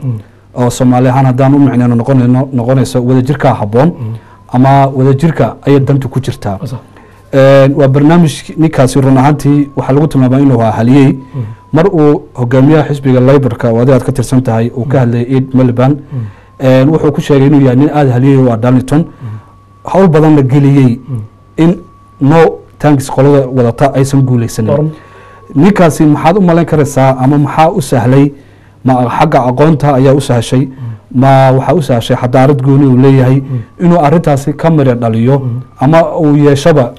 [SPEAKER 1] oo Soomaali ahaan haddaan u micnayno noqonayno noqonayso wadajirkaa habboon ama wadajirka ayay dantu ku jirtaa.
[SPEAKER 2] Waa sax.
[SPEAKER 1] Waa barnaamij ninkaasi run ahaantii waxaa lagu tilmaamaa inuu ahaa haliyey. Mar uu hogaamiyaha xisbiga Labourka oo adiga aad ka tirsan tahay uu ka hadlayay Ed Miliband, wuxuu ku sheegay inuu yahay nin aada haliyey oo ah Darlington, hawl badanna geliyey in no thanks qolada wadata aysan guuleysanin.
[SPEAKER 2] Oran.
[SPEAKER 1] Ninkaasi maxaad u malayn karaysaa ama maxaa u sahlay? Ma xagga aqoonta ayaa u sahashay? Ma waxaa u sahashay xadaarad gooni uu leeyahay inuu arrintaasi ka mira dhaliyo, ama uu yeeshaba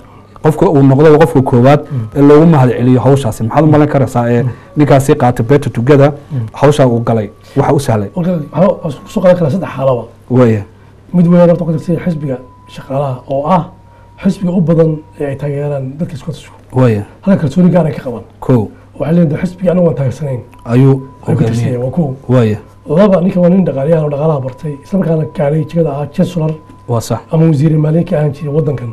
[SPEAKER 1] qofka uu noqdo qofka koowaad ee loogu mahad celiyo hawshaasi? Maxaad u malayn karaysaa ee ninkaasi qaatay "Better Together" hawshaa uu galay waxa u sahlay?
[SPEAKER 2] Marka waxaa kusoo qaadan karaa saddex xaalaba. Mid weyn horta ku tirsan xisbiga shaqaalaha oo ah xisbiga u badan ee ay taageeraan dadka Scottishku, halka kalsooni gaar ay ka qabaan. Waxay leeyihin xisbiga anagu waan taageersanayn
[SPEAKER 1] ayuu
[SPEAKER 2] ay ku tirsan
[SPEAKER 1] hogaamiyey.
[SPEAKER 2] yahay waa kow. Laba, ninka waa nin dhaqaaliyahan oo dhaqaalaha bartay, isla markaana gaaray jigada ahaa chancellor
[SPEAKER 1] Waa sax.
[SPEAKER 2] ama wasiir maaliye ka ahaan jiray waddankan,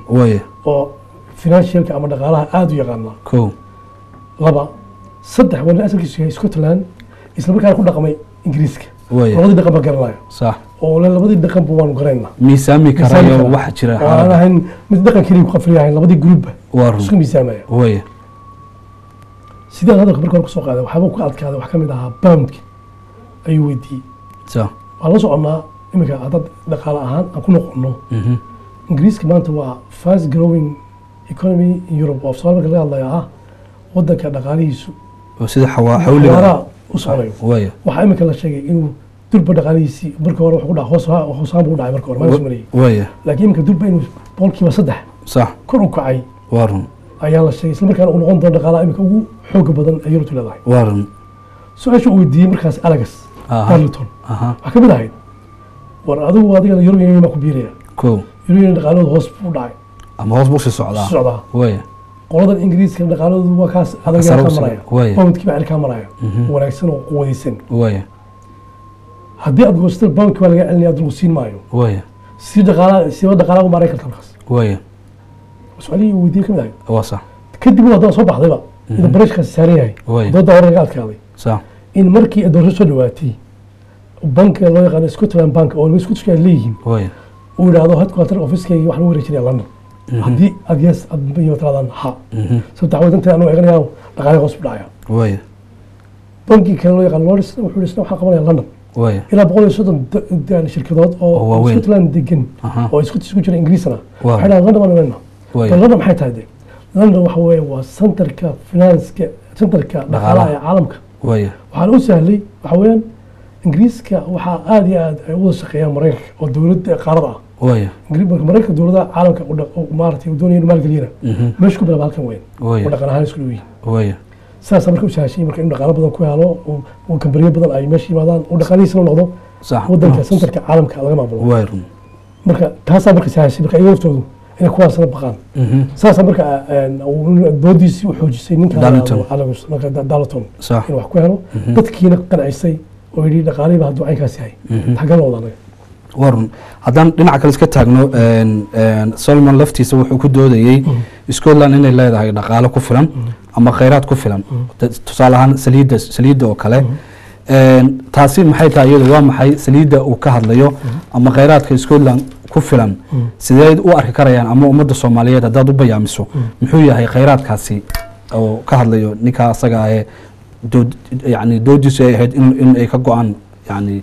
[SPEAKER 2] oo financialka ama dhaqaalaha aada u yaqaana. Laba, saddex, waa nin asalkiisu yahay Scotland, isla markaana ku dhaqmay Ingiriiska, labadii dhaqan baa garanaya, oo le labadii dhaqanba waanu garanaynaa,
[SPEAKER 1] miisaami
[SPEAKER 2] miisaami
[SPEAKER 1] karayo
[SPEAKER 2] karaa.
[SPEAKER 1] Waxa jira
[SPEAKER 2] Oo aan
[SPEAKER 1] xaaladda.
[SPEAKER 2] ahayn mid dhaqan keliya ku qafliyahayn, labadii groupba
[SPEAKER 1] Waa run.
[SPEAKER 2] isku miisaamaya. Sidaan hadalka marka hore kusoo qaaday, waxyaaba ku adkaaday wax ka mid ahaa poundka ayuu weydiiyey. Waxaan la soconnaa iminka haddad dhaqaale ahaan aan ku noqonno, Ingiriiska maanta waa fast growing economy in Europe, oo af Soomaali marka laga hadlayo ah waddanka dhaqaalihiisu
[SPEAKER 1] oo sida xawliga
[SPEAKER 2] xawaaraha u soconayo. Waxaa iminka la sheegay inuu durba dhaqaalihiisii marka hore wuxuu ku dhacay hoos, hoos ahaan buu u dhacay marka hore maalis mariyay, laakiin iminka durba inuu 3% kor u kacay
[SPEAKER 1] Waa run.
[SPEAKER 2] ayaa la sheegay, isla markaana uu noqon doono dhaqaalaha iminka ugu xooga badan ee Yurubtu leedahay.
[SPEAKER 1] Waa run.
[SPEAKER 2] Su-aasha uu weydiiyey markaas Alex Darlington waxaa ka mid ahayd, war adigu adigana European Union baa ku biiraya,
[SPEAKER 1] ko
[SPEAKER 2] European Union dhaqaalahooda hoos buu dhacay
[SPEAKER 1] ama hoos buu sii socdaa.
[SPEAKER 2] Socdaa.
[SPEAKER 1] Waaya.
[SPEAKER 2] Qoladan Ingiriiska dhaqaalahoodu waa kaas adag
[SPEAKER 1] Sare
[SPEAKER 2] kaa
[SPEAKER 1] u sii-
[SPEAKER 2] maraya,
[SPEAKER 1] waaya.
[SPEAKER 2] poundkii baa cirkaa maraya, wanaagsan oo quwadaysan.
[SPEAKER 1] Waaya.
[SPEAKER 2] Haddii aad goosato poundkii baa laga celinaya, lagu siin maayo.
[SPEAKER 1] Waaya.
[SPEAKER 2] Si dhaqaala siba dhaqaalaha u maareyn karta markaas?
[SPEAKER 1] Waaya.
[SPEAKER 2] Su-aalihii uu weydiiyey ka mid ahayd.
[SPEAKER 1] Waa sax.
[SPEAKER 2] Kadib haddana soo baxdayba iyadoo barashkaasi saaran yahay,
[SPEAKER 1] Waaya.
[SPEAKER 2] dooda hore laga adkaaday,
[SPEAKER 1] sax
[SPEAKER 2] in markii ay doorasho soo dhawaatay banka loo yaqaano Scotland Bank oo Scottishka ay leeyihiin
[SPEAKER 1] waaya
[SPEAKER 2] uu yidhaahdo headquarter officekayga waxaan u wareejinaya London haddii aad yes aad iyo tiraadaan ha, sababta waxaa danta anuu eeganayaa dhaqaale hoos u dhacaya.
[SPEAKER 1] Waaya.
[SPEAKER 2] Banki kale loo yaqaan Lloyds wuxuu yidhi isna waxaan qabanaya London.
[SPEAKER 1] Waaya.
[SPEAKER 2] Ilaa 130 shirkadood
[SPEAKER 1] oo
[SPEAKER 2] oo
[SPEAKER 1] waaweyn.
[SPEAKER 2] Scotland degan oo Scottish ku jira Ingiriisna waxay dhahaan London baan imanayna.
[SPEAKER 1] Waaya.
[SPEAKER 2] London maxay tahay dee? London waxa weeye waa centerka finance-ka, centerka dhaqaalaha ee caalamka.
[SPEAKER 1] Waaya.
[SPEAKER 2] Waxaana u sahlay waxa weeyaan Ingiriiska waxaa aad iyo aad ay u wada shaqeeyaan Maraykanka oo dowladda qaarada ah.
[SPEAKER 1] Waaya.
[SPEAKER 2] Marka Maraykanka dowladaha caalamka u maaragtay uu doonaya inuu maalgeliyana meesha ku bilaaba halkan weyn
[SPEAKER 1] Waaya.
[SPEAKER 2] oo dhaqan ahaan isku dhow yihiin.
[SPEAKER 1] Waaya.
[SPEAKER 2] Sidaasaa marka u sahashay marka inuu dhaqaalo badan ku helo oo kambaniyo badan ay meesha yimaadaan oo dhaqaalihiisana noqdo wadanka centerka caalamka laga maamulo.
[SPEAKER 1] Waaya run.
[SPEAKER 2] Marka taasaa marka sahashay marka iyaga laftoodu inay kuwaasna baqaan. Saasaa marka doodiisii u xoojisay ninka
[SPEAKER 1] Darlington.
[SPEAKER 2] Marka Darlington inuu wax ku helo, dadkiina qancisay oo yidhi dhaqaalihiiba hadduu caynkaas yahay xaggan loo wada anaga.
[SPEAKER 1] Waa run. Haddaan dhinaca kale iska taagno, Solomon laftiisa wuxuu ku doodayey Scotland inay leedahay dhaqaalo ku filan ama khayraad ku filan, tusaale ahaan saliidda oo kale. Taasi maxay tahay iyadu? Waa maxay saliidda uu ka hadlayo ama khayraadka Scotland ku filan? Sideed u arki karayaan ama ummadda Soomaaliyeed haddaad u bayaamiso, muxuu yahay khayraadkaasi oo ka hadlayo ninka asaga ee dood, yani doodiisu ay ahayd in ay ka go-aan yani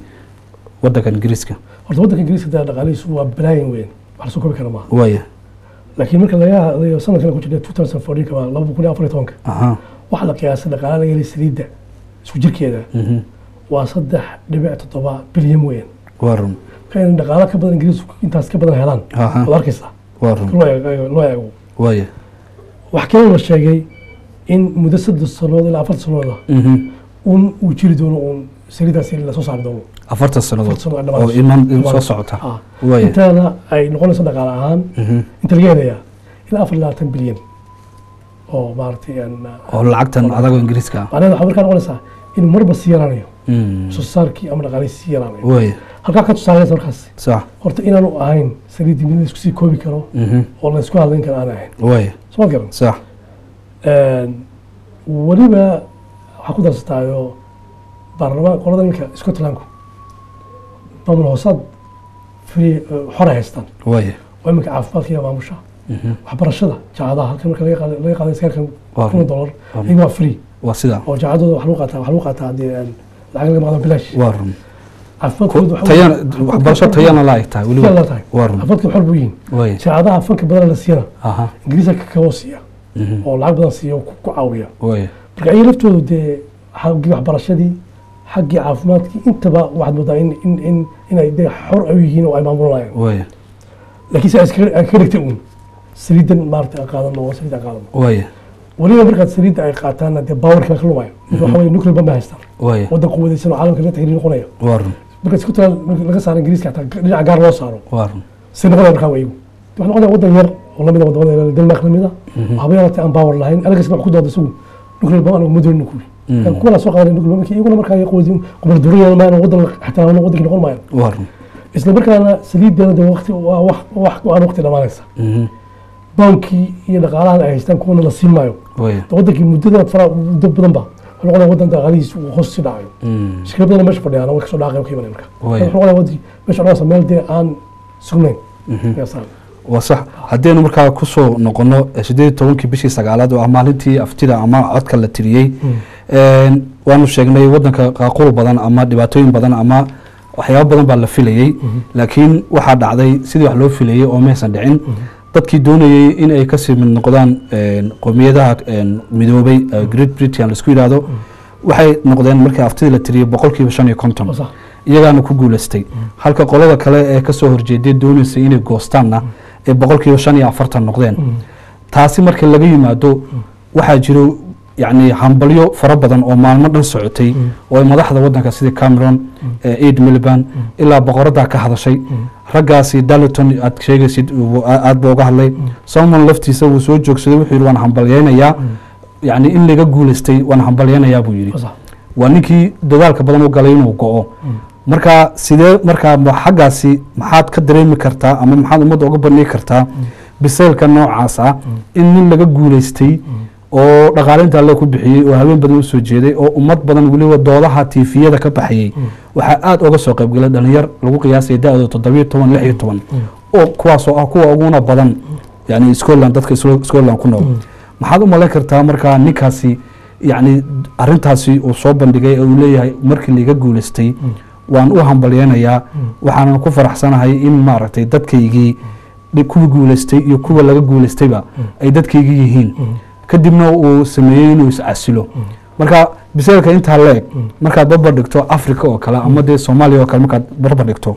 [SPEAKER 1] waddanka Ingiriiska?
[SPEAKER 2] Horta waddanka Ingiriiska dee dhaqaalihiisu waa balaayin weyn, wax lasoo koobi kara maaha.
[SPEAKER 1] Waaya.
[SPEAKER 2] Laakiin marka laga hadlayo sanadkan ku jirna 2014 waa 2014, waxaa la qiyaasay dhaqaalaha laga helay saliidda isku jirkeeda waa 3.7 bilyan weyn.
[SPEAKER 1] Waa run.
[SPEAKER 2] Marka in dhaqaala ka badan Ingiriisku intaas ka badan helaan waad arkaysaa
[SPEAKER 1] Waa run.
[SPEAKER 2] loo eego.
[SPEAKER 1] Waaya.
[SPEAKER 2] Wax kaloo la sheegay in muddo 3 sannadood ilaa 4 sannadood ah uun uu jiri doono uun saliiddaasi lasoo saari doono.
[SPEAKER 1] 40 sannadood
[SPEAKER 2] 40 sannadood
[SPEAKER 1] oo
[SPEAKER 2] dhammaanayso.
[SPEAKER 1] iman soo socota. Waaya.
[SPEAKER 2] Intaana ay noqonayso dhaqaale ahaan inta laga helayaa ilaa 24 bilyan oo maaragtay
[SPEAKER 1] oo lacagtan adagoo Ingiriiska ah.
[SPEAKER 2] Macnaheedu waxaa markaa noqonaysaa inuu marba sii yaraanayo soo saarkii ama dhaqaalihii sii yaraanayo.
[SPEAKER 1] Waaya.
[SPEAKER 2] Halkaa ka tusaalaysa markaas horta inaanu ahayn saliiddii mid la isku sii koobi karo oo la isku hadlayn karo aan ahayn.
[SPEAKER 1] Waaya.
[SPEAKER 2] Soo ma garan?
[SPEAKER 1] Sax.
[SPEAKER 2] Weliba waxaa ku darsataayo baarlamaan qolada iminka Scotlandku maamul hoosaad free xor ay haystaan oo iminka caafimaadka iyo maamusha waxbarashada jaamacadaha halkan marka laga qaaday iskaarkan kun dollar iyaga waa free.
[SPEAKER 1] Waa sidaa.
[SPEAKER 2] Oo jaamacadooda wax lagu qaataa haddii lacag laga maqlo bilaash.
[SPEAKER 1] Waa run.
[SPEAKER 2] Caafimaadkoodu waxa
[SPEAKER 1] Tayana waxbarasho tayana la eg tahay weliba.
[SPEAKER 2] Tayana la tahay.
[SPEAKER 1] Waa run.
[SPEAKER 2] Caafimaadka xor buu yihiin. Jaamacadaha fanka badan la siiyana Ingiriiska ka siiya oo lacag badan siiya oo ku caawiya. Marka iyaga laftoodu dee xaggii waxbarashadii, xaggii caafimaadkii, intaba waxaad moodaa in in in inay dee xor ay u yihiin oo ay maamulanayaan. Laakiin si ay ay kaga dhigtay uun saliidan maaragtay aan qaadano oo saliid aan qaadano. Weliba markaad saliidda ay qaataanna dee powerka ka lumaya. Marka waxa weye nuclear bomb bay haystaan, waddan quwadaysan oo caalamka laga tixgelin noqonaya.
[SPEAKER 1] Waa run.
[SPEAKER 2] Marka isku taal marka laga saaro Ingiriiska xataa dhinaca gaar loo saaro
[SPEAKER 1] Waa run.
[SPEAKER 2] si noqonaya markaa waa iyagu waxaa noqonaya waddan yar oo lamid ah wadamada Denmark lamid ah, haba yaraatee aan power lahayn. Alex wax ku dooda isagu nuclear bomb anagu ma doonino kuwi kuwana soo qaadanay nuclear bomb iyaguna markaa ay quwadin qubal duuriyada maayaan waddan xataa waddankii noqon maayaan.
[SPEAKER 1] Waa run.
[SPEAKER 2] Isla markaana saliideena dee waqti waa wax wax go-aan waqti dhamaanaysa, baankii iyo dhaqaalahan ay haystaan kuwana la siin maayo. Wadankii muddada fara muddo badan ba wuxuu noqonaya waddan dhaqaalihiisu uu hoos sii dhacayo. Shirkado badan meesha fadhiyaan way kasoo dhaaqeen ka imanaya marka. Wuxuu noqonaya wadankii meesha noqonaysa meel dee aan sugnayn ayaa saaran.
[SPEAKER 1] Waa sax. Haddaynu markaa kusoo noqono 18-kii bishii sagaalaad oo ah maalintii aftida ama codka la tiriyey, waanu sheegnay wadanka qaaqul badan ama dhibaatooyin badan ama waxyaabo badan baa la filayey, laakiin waxaa dhacday sidii wax loo filayey oo maysan dhicin. Dadkii doonayey in ay kasii mid noqdaan qowmiyadaha midoobay, Great Britain laisku yidhaahdo, waxay noqdeen markii aftidii la tiriyey 55%.
[SPEAKER 2] Waa sax.
[SPEAKER 1] Iyagaana ku guuleystay, halka qolada kale ee kasoo horjeeday dooneysay inay goostaanna ay 45% noqdeen. Taasi marka laga yimaado waxaa jiro Yacni hambalyo fara badan oo maalmo dhan socotay oo ay madaxda waddanka sidii Cameron, Ed Miliband, ilaa boqoraddaa ka hadashay, raggaasi Dalton aad sheegaysid aad buu uga hadlay. Salmon laftiisa wuu soo joogsaday, wuxuu yidhi waan hambalyeynayaa, yacni in laga guulaystay waan hambalyeynayaa buu yidhi. Waa ninkii dadaalka badan u galay inuu go'o. Marka sidee markaa xaggaasi maxaad ka dareemi kartaa ama maxaad ummadda uga bandhigi kartaa biseylka noocaas ah, in nin laga guulaystay oo dhaqaalinta alle ku bixiyey oo habeen badan usoo jeeday oo ummad badan weliba doodaha tiifiyada ka baxayey, waxaa aada uga soo qaybgalay dhalinyar lagu qiyaasaya da-dooda 17, 16, oo kuwaasoo ah kuwa uguna badan yani Scotland, dadka Scotland ku nool? Maxaad u malayn kartaa markaa ninkaasi yacni arrintaasi uu soo bandhigay ee uu leeyahay markii laiga guulaystay waan u hambalyeynayaa, waxaanan ku faraxsanahay in maaragtay dadkaygii kuwa guulaystay iyo kuwa laga guulaystayba ay dadkaygii yihiin, kadibna uu sameeyey inuu iscasilo? Marka biseylka intaa leeg markaad barbar dhigto Africa oo kale ama dee Soomaaliya oo kale, markaad barbar dhigto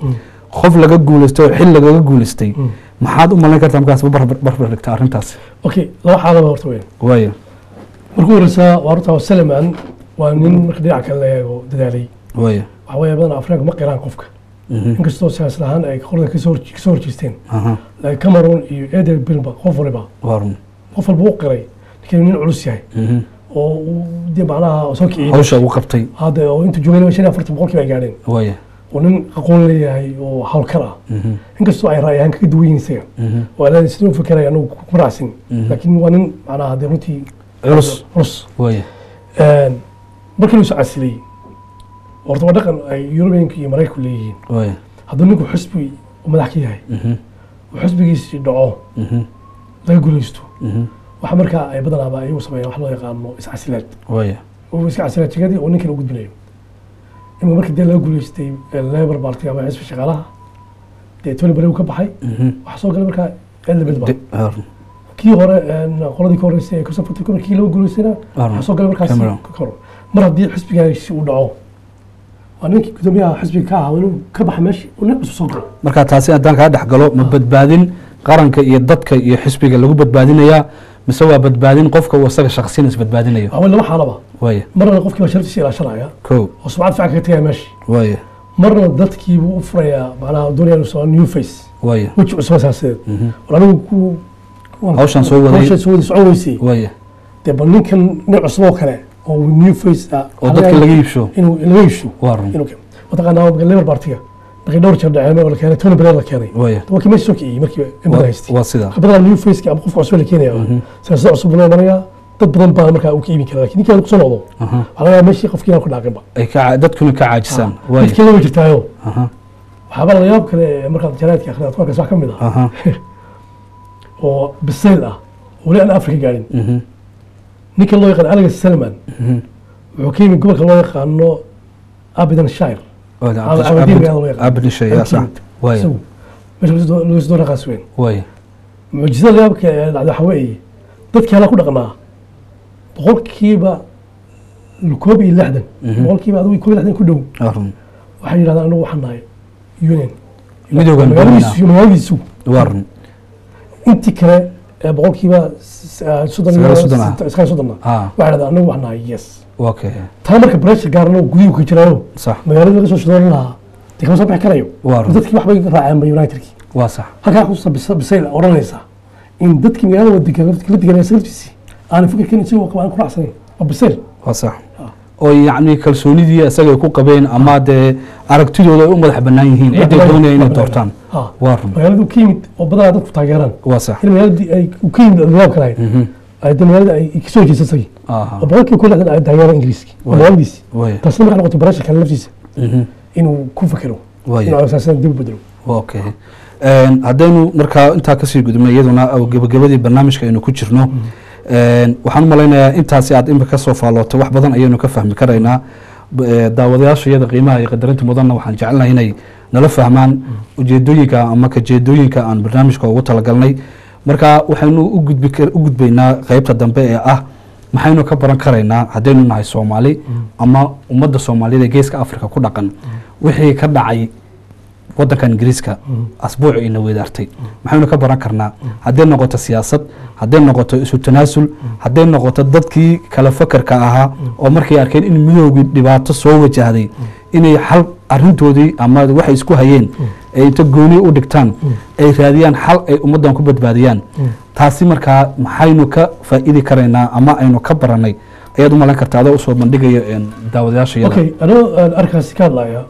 [SPEAKER 1] qof laga guulaystay oo xil lagaga guulaystay, maxaad u malayn kartaa markaas barbar dhigta arrintaas?
[SPEAKER 2] Okay, laba xaalaba horta weyn.
[SPEAKER 1] Waaya.
[SPEAKER 2] Markuu horeysaa waa horta Salman waa nin marka dhinaca kale la eego dadaalay. Waxa weeye badan Afrikaanku ma qiraan qofka, inkastoo siyaasad ahaan ay qolada kasoo horjeesteen, laakiin Cameron iyo Ed Miliband qof waliba
[SPEAKER 1] waa run
[SPEAKER 2] qof walba u qiray ninkan nin culus yahay oo uu dee macnaha soo kiciyey
[SPEAKER 1] hawsha uu qabtay.
[SPEAKER 2] Hadda oo intuu joogay 45% ay gaadheen, oo nin aqoon leeyahay oo hawlkar ah, inkastoo ay ra'yi ahaan kaga duwan yihiin isaga oo alaa sidoo u fikeraya anagu kuma raacsin, laakiin waa nin macnaha dee runtii
[SPEAKER 1] culus.
[SPEAKER 2] Culus. Markii uu casilay, horta waa dhaqan ay Yurubiyanka iyo Maraykanku leeyihiin. Hadduu ninku xisbi uu madax ka yahay uu xisbigiisii dhaco, laga guulaysto, waxa markaa ay badanaaba iyagu sameeyaan wax loo yaqaano iscasilaad, uu iska casilaad jigadii oo ninkan u gudbinayo. Imika markii dee laga guulaystay Labour Party ama xisbi shaqaalaha, dee Tony Blair uu ka baxay, waxaa soo galay markaa Ed Miliband. Kii hore qoladii ka horeysay ee Conservative markii laga guulaystayna waxaa soo galay markaas Cameron. Mar haddii xisbigaasi uu dhaco, waa ninkii gudoomiyaha xisbiga ka ahaa inuu ka baxa meesha uu nin cusub soo galo.
[SPEAKER 1] Marka taasi haddaan kaa dhex galo, ma badbaadin qaranka iyo dadka iyo xisbiga lagu badbaadinayaa mise waa badbaadin qofka uu isaga shakhsiyan isbadbaadinayo?
[SPEAKER 2] Waa laba xaalaba. Marna qofkii baa sharaftiisa ilaashanaya oo sumcad fiican kaga tegaya meesha, marna dadkii buu u furayaa, macnaha doonaya inuu soo new face, weji cusub siyaasadeed. War anigu ku
[SPEAKER 1] Hawshan soo waday.
[SPEAKER 2] Hawshan soo waday socon weysay. Dee bal ninkan nin cusub oo kale oo new face ah
[SPEAKER 1] oo dadka laga iibsho.
[SPEAKER 2] Inuu laga iibsho.
[SPEAKER 1] Waa run.
[SPEAKER 2] Inuu mataqaanaa Labour Party-ga markay dhowr jeer dhaceen oo la keenay Tony Blair la keenay, waa kii meesha soo kiciyey markii in badan haystay.
[SPEAKER 1] Waa sidaa.
[SPEAKER 2] Badanaa new face ama qofka cusub la keenaya siyaasad cusub loo imanayaa, dad badan baa markaa uu ka iibin karaa, laakiin ninkaan kusoo noqdo waxaa laga yaabaa meeshii qofkii inaan ku dhaaqinba
[SPEAKER 1] ay ka dadkuna ka caajisaan.
[SPEAKER 2] Dadkii lama jirtaayo. Waxyaabaa la yaab kale ee markaad jaraa'idka akhridaad ku arkaysa wax ka mid ah oo bisayl ah oo weli aan Afrika gaadhin. Ninka loo yaqaan Alex Salman wuxuu ka yimid gobolka loo yaqaano Aberdeenshire. Aberdeen magaalada loo yaqaano.
[SPEAKER 1] Aberdeenshire, yaa sax.
[SPEAKER 2] Isagu meesha lagu soo dhaqaas weyn. Mucjisada la yaabka ee dhacday waxaa weeye dadkii hala ku dhaqnaa 61%, adigu 61 ku dhow,
[SPEAKER 1] waa run
[SPEAKER 2] waxay yidhahdaan anagu waxaan nahay union
[SPEAKER 1] Midowgan.
[SPEAKER 2] Magaaladiisu.
[SPEAKER 1] Waa run.
[SPEAKER 2] Intii kale ee 30%
[SPEAKER 1] 39 ah.
[SPEAKER 2] 39 waxay yidhahdaan anagu waxaan nahay yes. Taa marka pressure gaarna gudihu ka jiraayo, magaalada laga soo shidoolan lahaa dee kama soo bixi karayo.
[SPEAKER 1] Waa run.
[SPEAKER 2] Dadkii waxbay raaceen ba Unitedkii.
[SPEAKER 1] Waa sax.
[SPEAKER 2] Halkaa kusa bisayl odhanaysa in dadkii magaalada wada la deganaa laftiisii aanan fikirkan isagoo qaba aan ku raacsanayn, waa bisayl.
[SPEAKER 1] Waa sax, oo yacni kalsoonidii isaga ay ku qabeen ama dee aragtidooda ay u madax bannaan yihiin ciday doonaya inay doortaan. Waa run.
[SPEAKER 2] Magaaladu ka yimid oo badanaa dadku taageeraan
[SPEAKER 1] Waa sax.
[SPEAKER 2] In magaaladii ay uu ka yimid nidaamka lahayd ay dee magaalada ay kasoo jeesay isagii oo 60% ay taageeraan Ingiriiski magaaladiisi. Taasina markaa noqotay barasha kale laftiisa inuu ku fakero inuu asaasan dib u bedelo.
[SPEAKER 1] Okay, haddaynu markaa intaa kasii gudubnay iyaduna oo gebagabadii barnaamijka aynu ku jirno, waxaan u malaynayaa intaasi aad imika kasoo faalootay wax badan ayaynu ka fahmi karaynaa. Daawadayaasha iyada qiimaha iyo qadarinta mudanna waxaan jecelnahay inay nala fahmaan ujeedooyinka ama kajeedooyinka aan barnaamijka ugu talagalnay. Marka waxaynu u gudbaynaa qeybta dambe ee ah maxaynu ka baran karaynaa haddaynu nahay Soomaali ama ummadda Soomaaliyeed ee Geeska Afrika ku dhaqan wixii ka dhacay. Waddankan Ingiriiska asbuuc ina weedaartay maxaynu ka baran karnaa, hadday noqoto siyaasad, hadday noqoto isu tanaasul, hadday noqoto dadkii kala fakarka ahaa oo markay arkeen in midoogii dhibaato soo wajahday inay xal arrintoodii ama waxay isku hayeen ay inta gooni u dhigtaan ay raadiyaan xal ay ummaddan ku badbaadiyaan? Taasi markaa maxaynu ka faa'iidi karaynaa ama aynu ka baranay ayaad u malan kartaa adoo usoo bandhigayo daawadayaasha iyada?
[SPEAKER 2] Okay, anoo aan arkaasi ka hadlaya,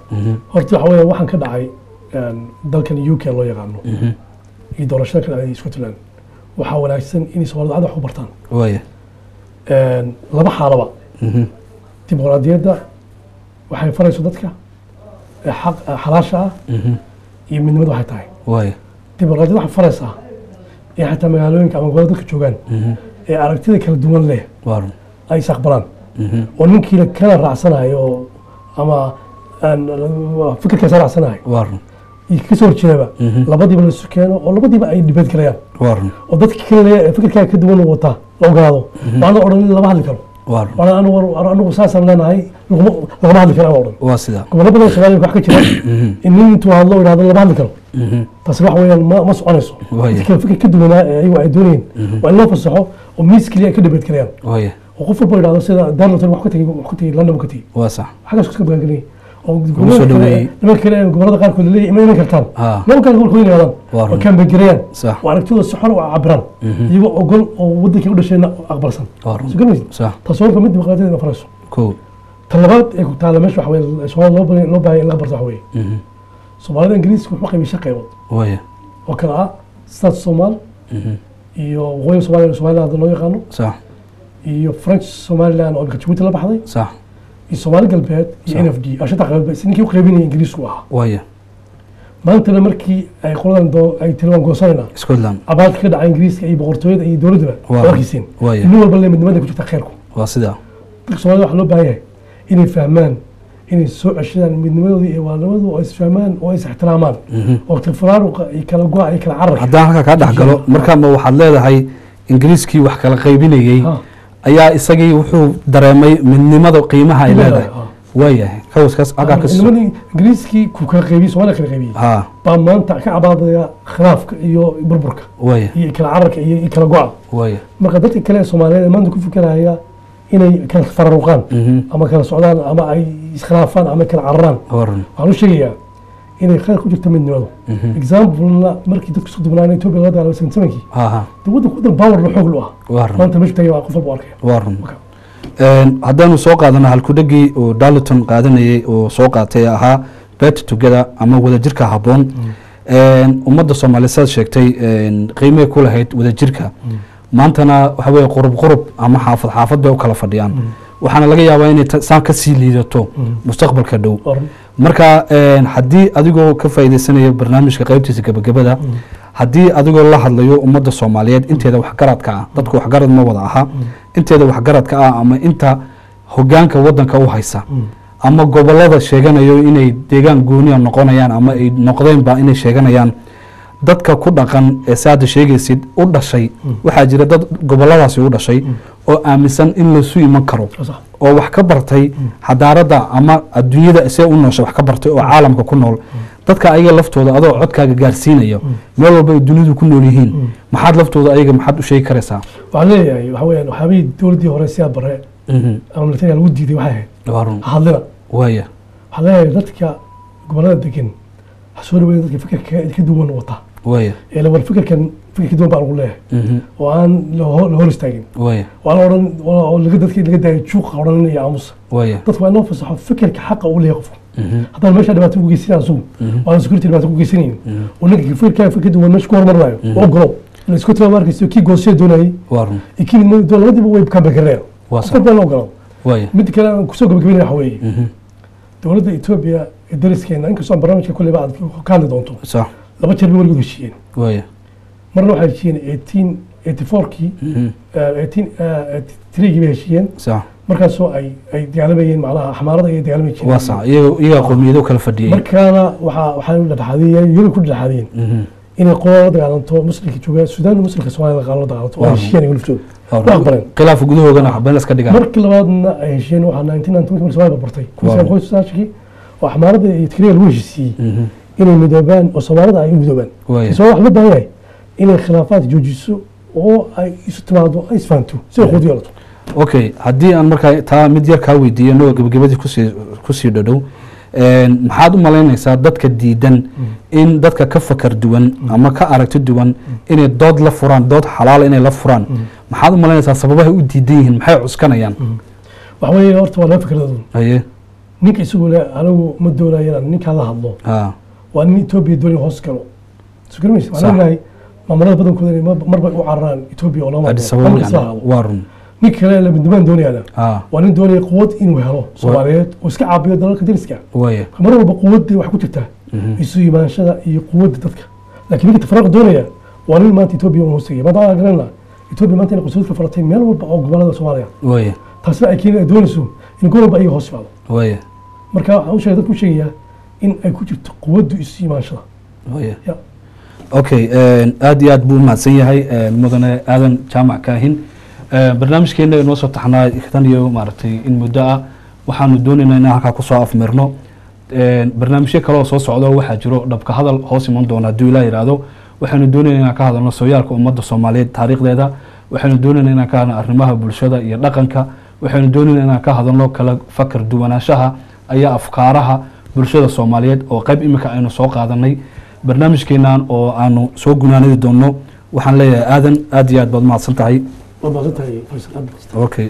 [SPEAKER 2] horta waxa weeye waxaan ka dhacay dalkan UK loo yaqaano iyo doorashada ka dhacday Scotland, waxaa wanaagsan inay Soomaalida aad wax u bartaan. Laba xaalaba, dimuqraadiyadda waxay farayso dadka ee xaq xalaasha ah iyo midnimada waxay tahay. Dimuqraadiyadda waxay faraysaa in xataa magaalooyinka ama gobolada dadka joogaan ee aragtida kala duwan leh ay is aqbalaan, oo ninkiina kala raacsanayo oo ama aan fikirkaasa raacsanayo iyo kasoo horjeedaba labadiiba la isu keeno oo labadiiba ay debate galayaan, oo dadka kale ee fikirkaaga ka duwan wataa la ogolaado, waana odhan in lama hadli karo, waana anigu saasaan leenahay lagama hadli karo ama odhan.
[SPEAKER 1] Waa sidaa.
[SPEAKER 2] Gobollo badan oo Soomaaliya wax ka jira in nin intuu hadlo yidhahdo lama hadli karo, taasi wax weeyaan ma soconayso. Dadka fikir ka duwanaa ee ayagu ay doonayeen waa in loo fasaxo oo miis keliya ay ka debate galayaan, oo qof walba yidhahdo sida Darlington wax ka tegey, wax ka tegey London ka tegey, xaggaas ka bagangeliyay oo
[SPEAKER 1] soo dhaweeyey.
[SPEAKER 2] Nimanka kale ee gobolada qaarkood leeyahay ima iman kartaan, laba kale gobolkooda yimaadaan oo campaign gareeyaan oo aragtidooda si xor u cabiraan iyagoo ogol oo wadankii u dhashayna aqbalsan. Soo garmaysid? Taas horta mid dimuqraadiyada ina farayso. Ta labaad ee ku taala meesha waxa weeye Soomaalida loo baahan in laga barto waxa weeye Soomaalida Ingiriiska wuxuu qaybiyey shan qaybood oo kala ah South Somal iyo waqooyiga Soomaaliya, Somaliland loo yaqaano, iyo French Somaliland oo imika Jabuuti la baxday, iyo Soomaali Galbeed iyo NFD. Shanta qaybood ba ninkii u qaybinayay Ingiriisku ahaa. Maantana markii ay qoladan doo ay tiri waan goosanayna,
[SPEAKER 1] Scotland,
[SPEAKER 2] abaalka ka dhacay Ingiriiska iyo boqortooyada iyo dowladdaba waa arkaysiin. Nin walba le midnimada ku jirta khayrku.
[SPEAKER 1] Waa sidaa.
[SPEAKER 2] Dadka Soomaalida waxaa loo baahan yahay inay fahmaan, inay soo ceshadaan midnimadoodii iyo waalnimadooda, oo is fahmaan oo is ixtiraamaan, oo tafaraaruqa iyo kala go'a iyo kala cararka.
[SPEAKER 1] Haddaan halka kaa dhex galo, marka ma waxaad leedahay Ingiriiskii wax kala qaybinayey ayaa isagii wuxuu dareemay midnimada qiimaha ay leedahay? Waayahay, kawaskaas halkaa ka soo.
[SPEAKER 2] Midnimadii Ingiriiskii ku kala qaybiyey, Soomaaliya kala qaybiyey, baa maanta ka cabaadaya khilaafka iyo burburka iyo kala cararka iyo kala go'a. Marka dadka kale ee Soomaaliyeed ee maanta ku fikiraya inay kala fararuqaan ama kala socdaan ama ay iskhilaafaan ama kala cararaan, waxaan u sheegayaa inay khayr ku jirto midnimadu. Examplena, markii dadku isku dubnaan Ethiopia la dagaalamay 77-kii, dee waddanku waddan power la xoog lu ah. Maanta meeshu tagay waa qof walba u arkaya.
[SPEAKER 1] Waa run. Haddaanu soo qaadano halkudhegii uu Darlington qaadanayey oo soo qaatay ee ahaa "Better Together" ama wadajirka habboon, ummadda Soomaaliya saad sheegtay qiimay ku lahayd wadajirka. Maantana waxa weeye qurub qurub ama xaafad xaafad bay u kala fadhiyaan, waxaana laga yaabaa inay saan ka sii liidato mustaqbalka dhow. Marka haddii adigoo ka faa'iidaysanaya barnaamijka qaybtiisa gabagabada, haddii adigoo la hadlayo ummadda Soomaaliyeed inteeda waxgaradka ah, dadku waxgarad ma wada aha, inteeda waxgaradka ah ama inta hogaanka waddanka u haysa ama gobolada sheeganayo inay deegaan gooniya noqonayaan ama ay noqdeenba inay sheeganayaan, dadka ku dhaqan ee saada sheegaysid u dhashay, waxaa jira dad goboladaasi u dhashay oo aaminsan in laysu iman karo, oo wax ka bartay xadaaradda ama adduunyada see u noosha wax ka bartay oo caalamka ku nool, dadka ayaga laftooda adoo codkaaga gaarsiinayo meel walba ay dunidu ku nool yihiin, maxaad laftooda ayaga maxaad u sheegi karaysaa?
[SPEAKER 2] Waxaan leeyahay waxa weeyaan waxyaabihii dowladdii hore Siyaad Barre ama militariga lagu diiday waxay ahayd
[SPEAKER 1] Waa run.
[SPEAKER 2] Ha hadlina. Waxaan leeyahay dadka gobolada degan ha soo dhaweeya dadka fikirka ka duwan wata ee la war fikirkan fikir ka duwan baa lagu leeyahay oo aan la hor istaagin oo aan odhan oo laga dadka laga daayo juuqa odhan iyo aamusa. Dadku waa in loo fasaxo fikirka xaqa uu leeyahay qofku, haddaan meesha dhibaato ku geysanay asugu oo aan security dhibaato ku geysanayn oo ninka fikirka fikir ka duwan meesha ku horumarnayo oo ogolow la isku tira markayso kii goosyo doonayay
[SPEAKER 1] Waa run.
[SPEAKER 2] iyo kii midnimada doon labadiiba way kambekareen.
[SPEAKER 1] Waa sax.
[SPEAKER 2] Qof walba loo ogolow. Mid kale aan kusoo gabagabeynaya waxa weeye dowladda Etoobiya ee dariskeena, inkastoo aan barnaamijka kolleyba aad ka hadli doonto, laba jeer bay weligood heshiiyeen. Marna waxay heshiiyeen 1884-kii, 1883-gii bay heshiiyeen, markaasoo ay dagaalamayeen, macnaha Axmaarada ay dagaalami jireen.
[SPEAKER 1] Waa sax, iyaga qowmiyado kala fadhiyey.
[SPEAKER 2] Markaana waxaa dhexdhexaadiyeen, Yurub ku dhexdhexaadiyeen inay qolada la dagaalanto muslimka jooga Suudaan, muslimka Soomaalida la dagaalanto, oo heshiiyeen iyagu laftooda waa aqbaleen.
[SPEAKER 1] Khilaafka gudahoogana waxba in la iska dhigaa.
[SPEAKER 2] Markii labaadna ay heshiiyeen waxaa 1991 markii Soomaaliya barbartay 1990-kii oo Axmaarada iyo Tigreega lagu heshiisiiyey. Inay midoobaan oo Soomaalida ay u midoobaan.
[SPEAKER 1] Waaya.
[SPEAKER 2] Soo wax loo baahan yahay inay khilaafaad joojiso oo ay isu timaado, ay isfahanto si ay quwad u yeelato.
[SPEAKER 1] Okay, haddii aan markaa taa mid yar kaa weydiiyo, inagoo gebagabadii kusii dhadhow, maxaad u malaynaysaa dadka diidan in dadka ka fakar duwan ama ka aragti duwan inay dood la furaan, dood xalaala inay la furaan? Maxaad u malaynaysaa sababahay u diidan yihiin? Maxay cuskanayaan?
[SPEAKER 2] Waxa weeye, horta waa laba fikradood. Ninka isagu le anigu ma doonayo inaan ninkaa la hadlo, waa nin Etoobiya doonaya hoos galo. Soo garamaysa? Waxaan ognahay maamulada badankooda inay marba u cararaan Etoobiya oo lama
[SPEAKER 1] Addis Ababa.
[SPEAKER 2] hadlo,
[SPEAKER 1] Yani, waa run.
[SPEAKER 2] Ninka kale la midnimada doonayaana waa nin doonaya quwad inuu helo Soomaaliyeed oo iska caabiyo dalalka deriska. Mar walba quwadda waxay ku jirtaa isu imaanshada iyo quwadda dadka, laakiin ninka tafaraaqa doonaya waa nin maanta Etoobiya u hoostegaya. Maanta waan garanayna Etoobiya maanta inay qusuudka faratay meel walba oo gobolada Soomaaliya, taasina ay keeni ay doonayso in gobol walba iyaga hoos yimaado. Marka waxaan u sheegay dadku u sheegayaa in ay ku jirto quwaddu isu imaanshada. Ya.
[SPEAKER 1] Okay, aad iyo aad buu umahadsan yahay mudane Aadan Jaamac Kaahin. Barnaamijkeena inoo soo taxnaa tan iyo maaragtay in muddo ah, waxaanu doonaynaa inaan halkaa kusoo afmirno. Barnaamijyo kale oo soo socdo waxaa jiro dhabka hadal hoos iman doona hadduu Ilaah yidhaahdo. Waxaanu doonaynaa inaan ka hadalno sooyaalka ummadda Soomaaliyeed, taariikhdeeda. Waxaanu doonaynaa inaan ka hadalno arrimaha bulshada iyo dhaqanka. Waxaanu doonaynaa inaan ka hadalno kala fakar duwanaanshaha ayaa afkaaraha bulshada Soomaaliyeed, oo qayb imika aynu soo qaadanay barnaamijkeenan oo aanu soo gunaanadi doonno. Waxaan leeyahay, Aadan, aad iyo aad baad umahadsan tahay.
[SPEAKER 2] Waa mahadsan tahay, Faysal, aad baad.
[SPEAKER 1] Okay.